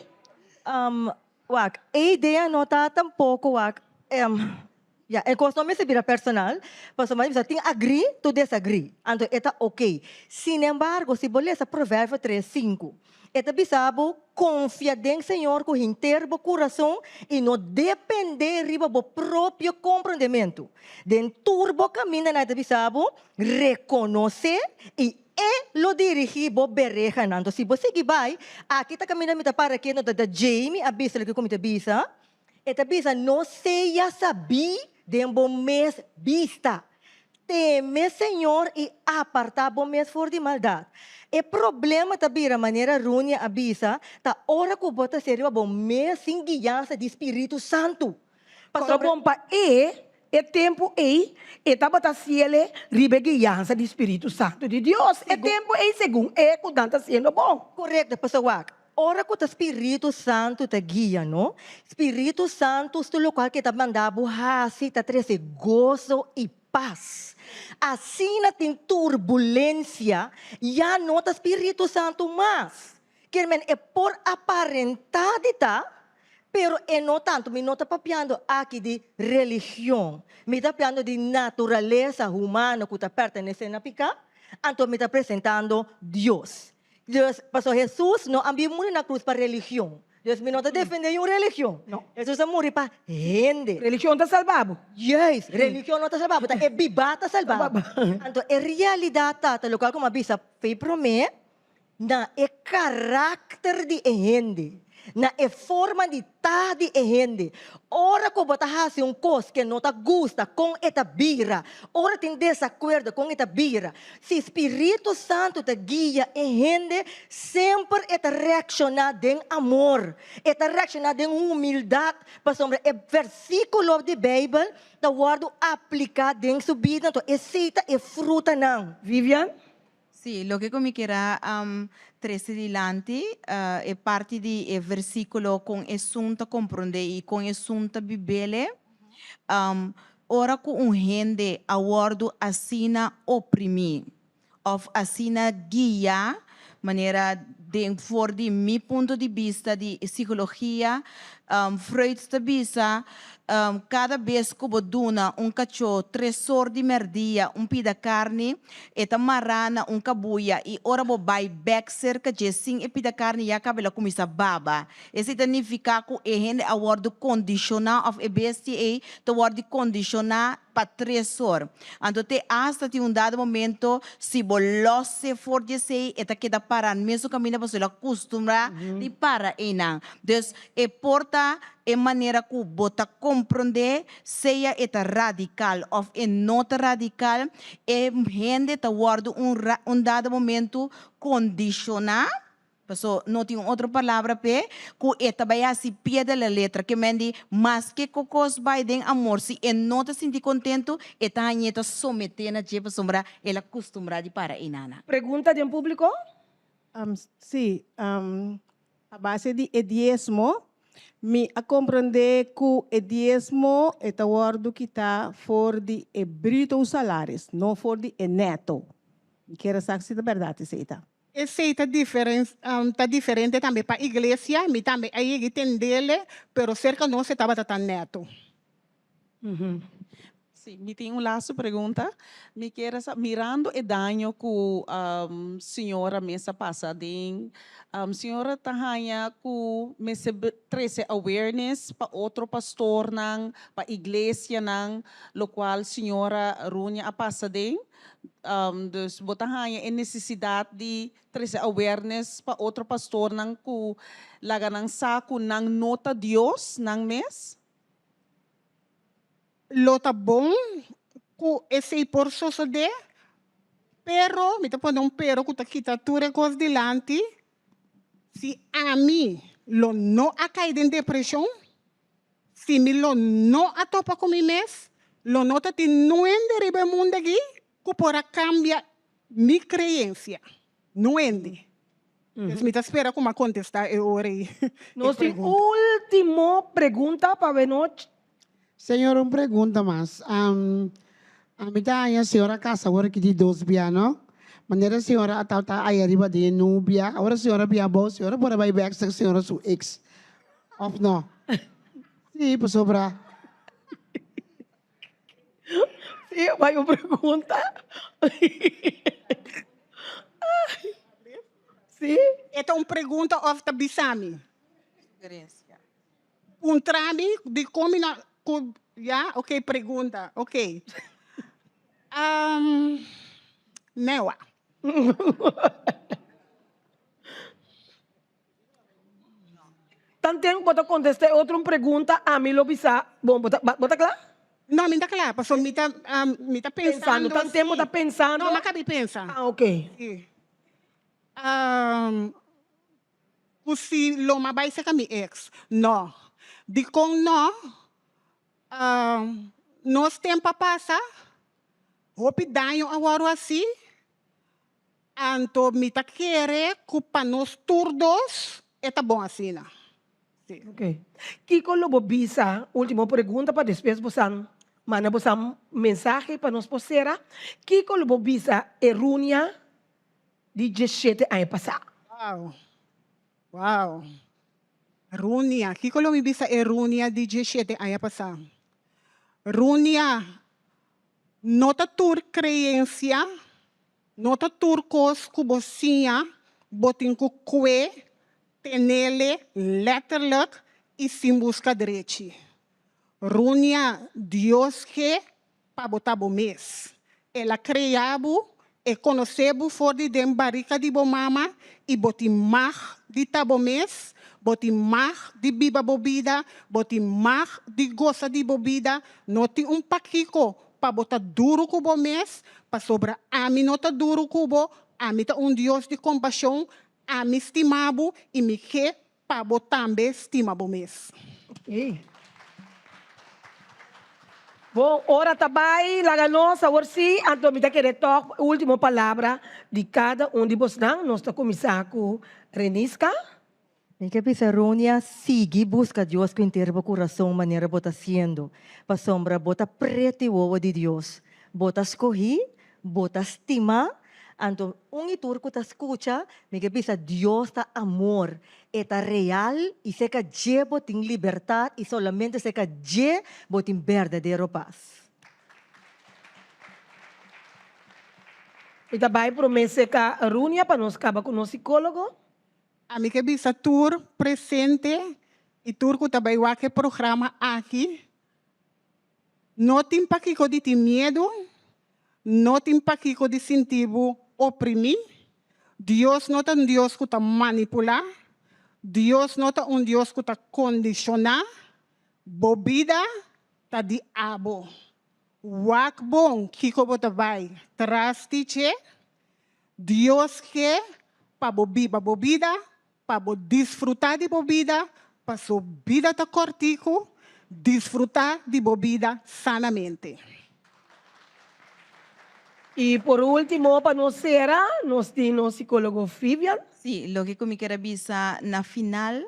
Wak, e idea no ta tampoco wak, ya, e cos no mester bira personal, pasobra mi bisa tin agree to disagree, anto e ta ok. Sinembargo, si bo lesa Proverbio tres, sinku, e ta bisa bo confia den Señor cu henter bo curason y no depende riba bo propio comprendemento. Den tur bo camindanan e ta bisa bo reconoce y E lo dirigí bo berehanan. Anto si bo sigui bai, aki ta kaminda mi ta para aki, anto ta Jamie a bisa loke ku mi ta bisa. E ta bisa, No sea sabí den bo mes bista. Teme Señor i apartá bo mes for di maldat. E problema ta bira, manera Runia a bisa, ta ora ku bo ta ser riba bo mes sin guiansa di Spiritu Santu. Pasobra bon pa e, e tempu ei, e tabata siele riba e guiansa di Spiritu Santu di Dios. E tempu ei, segun e, ku nan ta siendo bon. Korekto, pasobra wak, ora ku ta Spiritu Santu ta guia no, Spiritu Santu su lokual ke ta manda bo hasi ta trese goso i pas. Asina tin turbulensia, ya no ta Spiritu Santu mas. Kier men e por aparentá di ta, pero e no tantu. Mi no ta papiando aki di religion. Mi ta papiando di naturalesa humano ku ta pertenesé na piká, anto mi ta presentando Dios. Dus, pasobra Hesus no a bin muri na krus pa religion. Dus mi no ta defendé niun religion. Hesus a muri pa hende. Religion ta salba bo. Juist, religion no ta salba bo, ta e bibá ta salba bo. Anto e realidat ta, ta lokual ku mi a bisa fe promé, Na e karakter di e hende. Na e forma di ta di e hende. Ora ku bo ta hasi un kos ke no ta gusta, kon e ta bira? Ora tin desakuerdo, kon e ta bira? Si spiritu santu ta guia e hende, semper e ta reakshoná den amor, e ta reakshoná den humildat, pasobra e versíkulo di Beibel ta wòrdu apliká den su bida, anto esei ta e frutanan. Vivian? Sí, loke ku mi kier a trese dilanti, e parti di e versíkulo kon esun ta komprondé i kon esun ta bib'é, ora ku un hende a wòrdu asina oprimí òf asina guiá, manera den for di mi punto di bista di sikologia, Freud ta bisa, Kada bes ku bo duna un kachó tresor di mèrdia un pida karni, e ta mará na un kabuya i ora bo bai bèk serka dje sin e pida karni ya kaba el a kuminsá baba. Esei ta nifiká ku e hende a wòrdu kondishoná òf e bestia ei ta wòrdu kondishoná pa tresor. Anto te asta tin un dado momento si bo lòs e for di esei e ta keda pará mesun kaminda pasobra el a kustumbrá di para einan. Dus e por ta e manera ku bo ta komprondé sea e ta radikal òf e no ta radikal, e hende ta wòrdu un un dado momento kondishoná, paso no tin un otro palabra p'e, ku e ta bai hasi pie de la letra, ke men di maske ku kos bai den amor si e no ta sinti kontentu e ta hañ'é ta someté na dje pasobra el a kustumbrá di para einana. Pregunta den públiko? Sí, A base di e diesmo, mi a komprondé ku e diesmo e ta wòrdu kitá for di e bruto salaris, no for di e nèto. Mi kier a sa si ta bèrdat esei ta. Esei ta diferen ta diferente tambe pa iglesia, mi tambe a yega i tendele, pero serka nos e tabata ta nèto. Sí, mi tin un laatste pregunta. Mi kier a sa, mirando e daño ku señora mes a pasa aden, señora ta haña ku mester trese awareness pa otro pastornan, pa iglesianan, lokual señora Runia a pasa aden? Dus bo ta haña e nesesidat di trese awareness pa otro pastornan ku laga nan sa ku nan no ta Dios nan mes? Lo ta bon ku esei por sosodé, pero, mi ta pone un pero ku ta kita tur e kos dilanti, si ami lo no a kai den depreshon, si mi lo no a topa ku mi mes, lo no ta tin nuende riba e mundu aki ku por a kambia mi kreensia. Nuende. Pues mi ta spera ku mi a kontestá e ora ei e Nos tin pregunta. último pregunta pa Benoch. Señor un pregunta mas. Ami ta haña señora casa awor aki di dos bia no. Manera señora a tabata aya riba den e nubia awor señora bia abou señora por a bai bek serka señora su ex of no? Si pasobra. Sí, bai un pregunta. Sí. E ta un pregunta of ta bisa mi? Puntra mi dikon mi no ku ya ok pregunta ok newa. Tanten bo ta kontestá e otro un pregunta ami lo bisa bon bo ta bo ta kla? No mi ta kla pasobra mi ta mi ta pensando Pensando tanten bo ta pensando No mi a kabi pensa. Ah ok. Si. Ku si lo mi a bai seka mi ex. No. Dikon no? Nos tempu a pasa, hopi daño a wòrdu hasi, anto mi ta kere ku pa nos tur dos e ta bon asina. Si. Ok. Kiko lo bo bisa, ultimo pregunta pa despues bo san manda bo san mensahe pa nos por sera, kiko lo bo bisa e runia di diesshete aña pasá? Wow. Wow. Runia. Kiko lo mi bisa e Runia di diesshete aña pasá? Runia, no ta tur creencia, no ta tur cos cu bo siña bo tin cu cue, tenele letterlijk y sin busca drechi. Runia, Dios ke pa bo ta bo mes. El a krea bo, e konosé bo for di den barika di bo mama i bo tin mag di ta bo mes. Bo tin mag di biba bo bida, bo tin mag di gosa di bo bida, no tin un pakiko pa bo ta duru ku bo mes, pasobra ami no ta duru ku bo, ami ta un Dios di kompashon, ami stima bo i mi ke pa bo tambe stima bo mes. Bon, ora ta bai laga nos awor sí, anto mi ta kere tòg último palabra di kada un di bosnan. Nos ta kuminsá ku Reniska. Mi ke bisa Ronia, sigui buska Dios ku henter bo kurason manera bo ta hasiendo, pasobra bo ta preti wowo di Dios. Bo ta skohí, bo ta stimá, anto un i tur ku ta skucha, mi ke bisa Dios ta amor, e ta real i serka dje bo tin libertat i solamente serka dje bo tin berdadero pas. Mi ta bai promé serka Runia pa nos kaba ku nos sikólogo. Ami ke bisa tur presente i tur ku ta bai wak e programa aki, no tin pakiko di tin miedu, no tin pakiko di sinti bo oprimí. Dios no ta un Dios ku ta manipulá, Dios no ta un Dios ku ta kondishoná. Bo bida ta di abo. Wak bon kiko bo ta bai tras di dje. Dios ke pa bo biba bo bida, pa bo disfrutá di bo bida, paso bida ta kòrtiku, disfrutá di bo bida sanamente. I por último pa nos sera, nos tin nos sikólogo Vivian. Sí, loke ku mi kier a bisa na final,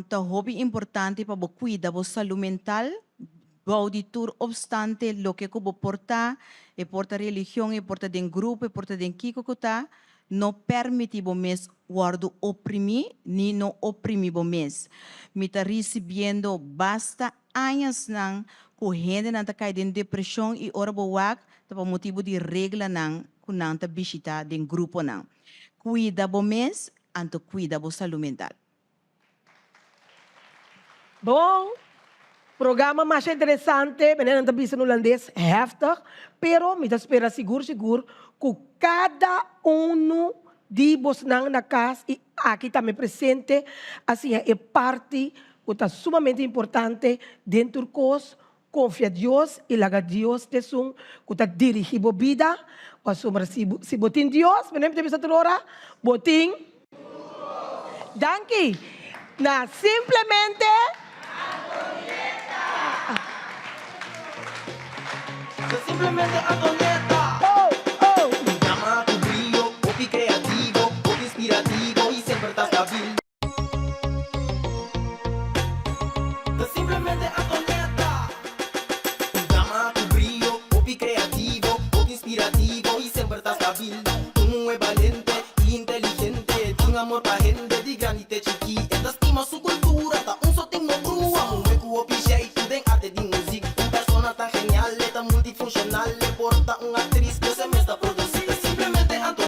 Ta hopi importante pa bo cuida bo salud mental bou di tur obstante loke cu bo por ta, e por ta religion, e por ta den grupo, e por ta den kico cu ta, no permiti bo mes wordo oprimi ni no oprimi bo mes. Mi ta ricibiendo basta añasnan cu hendenan ta cay den depresion y ora bo wak ta pa motibo di reglanan cu nan ta bishita den gruponan. Cuida bo mes Anto cuida bo salud mental. Bon programa masha interesante, meneer nan ta bisa na hulandes heftig, pero mi ta spera sigur sigur cu cada uno di bosnan na cas y aki tambe presente a siña e parti cu ta sumamente importante den tur cos, Konfia Dios i laga Dios ta esun ku ta dirigí bo bida, pasobra si si bo tin Dios, mene mi ta bisa tur ora, bo tin Danki na simplemente Simplemente Antonieta.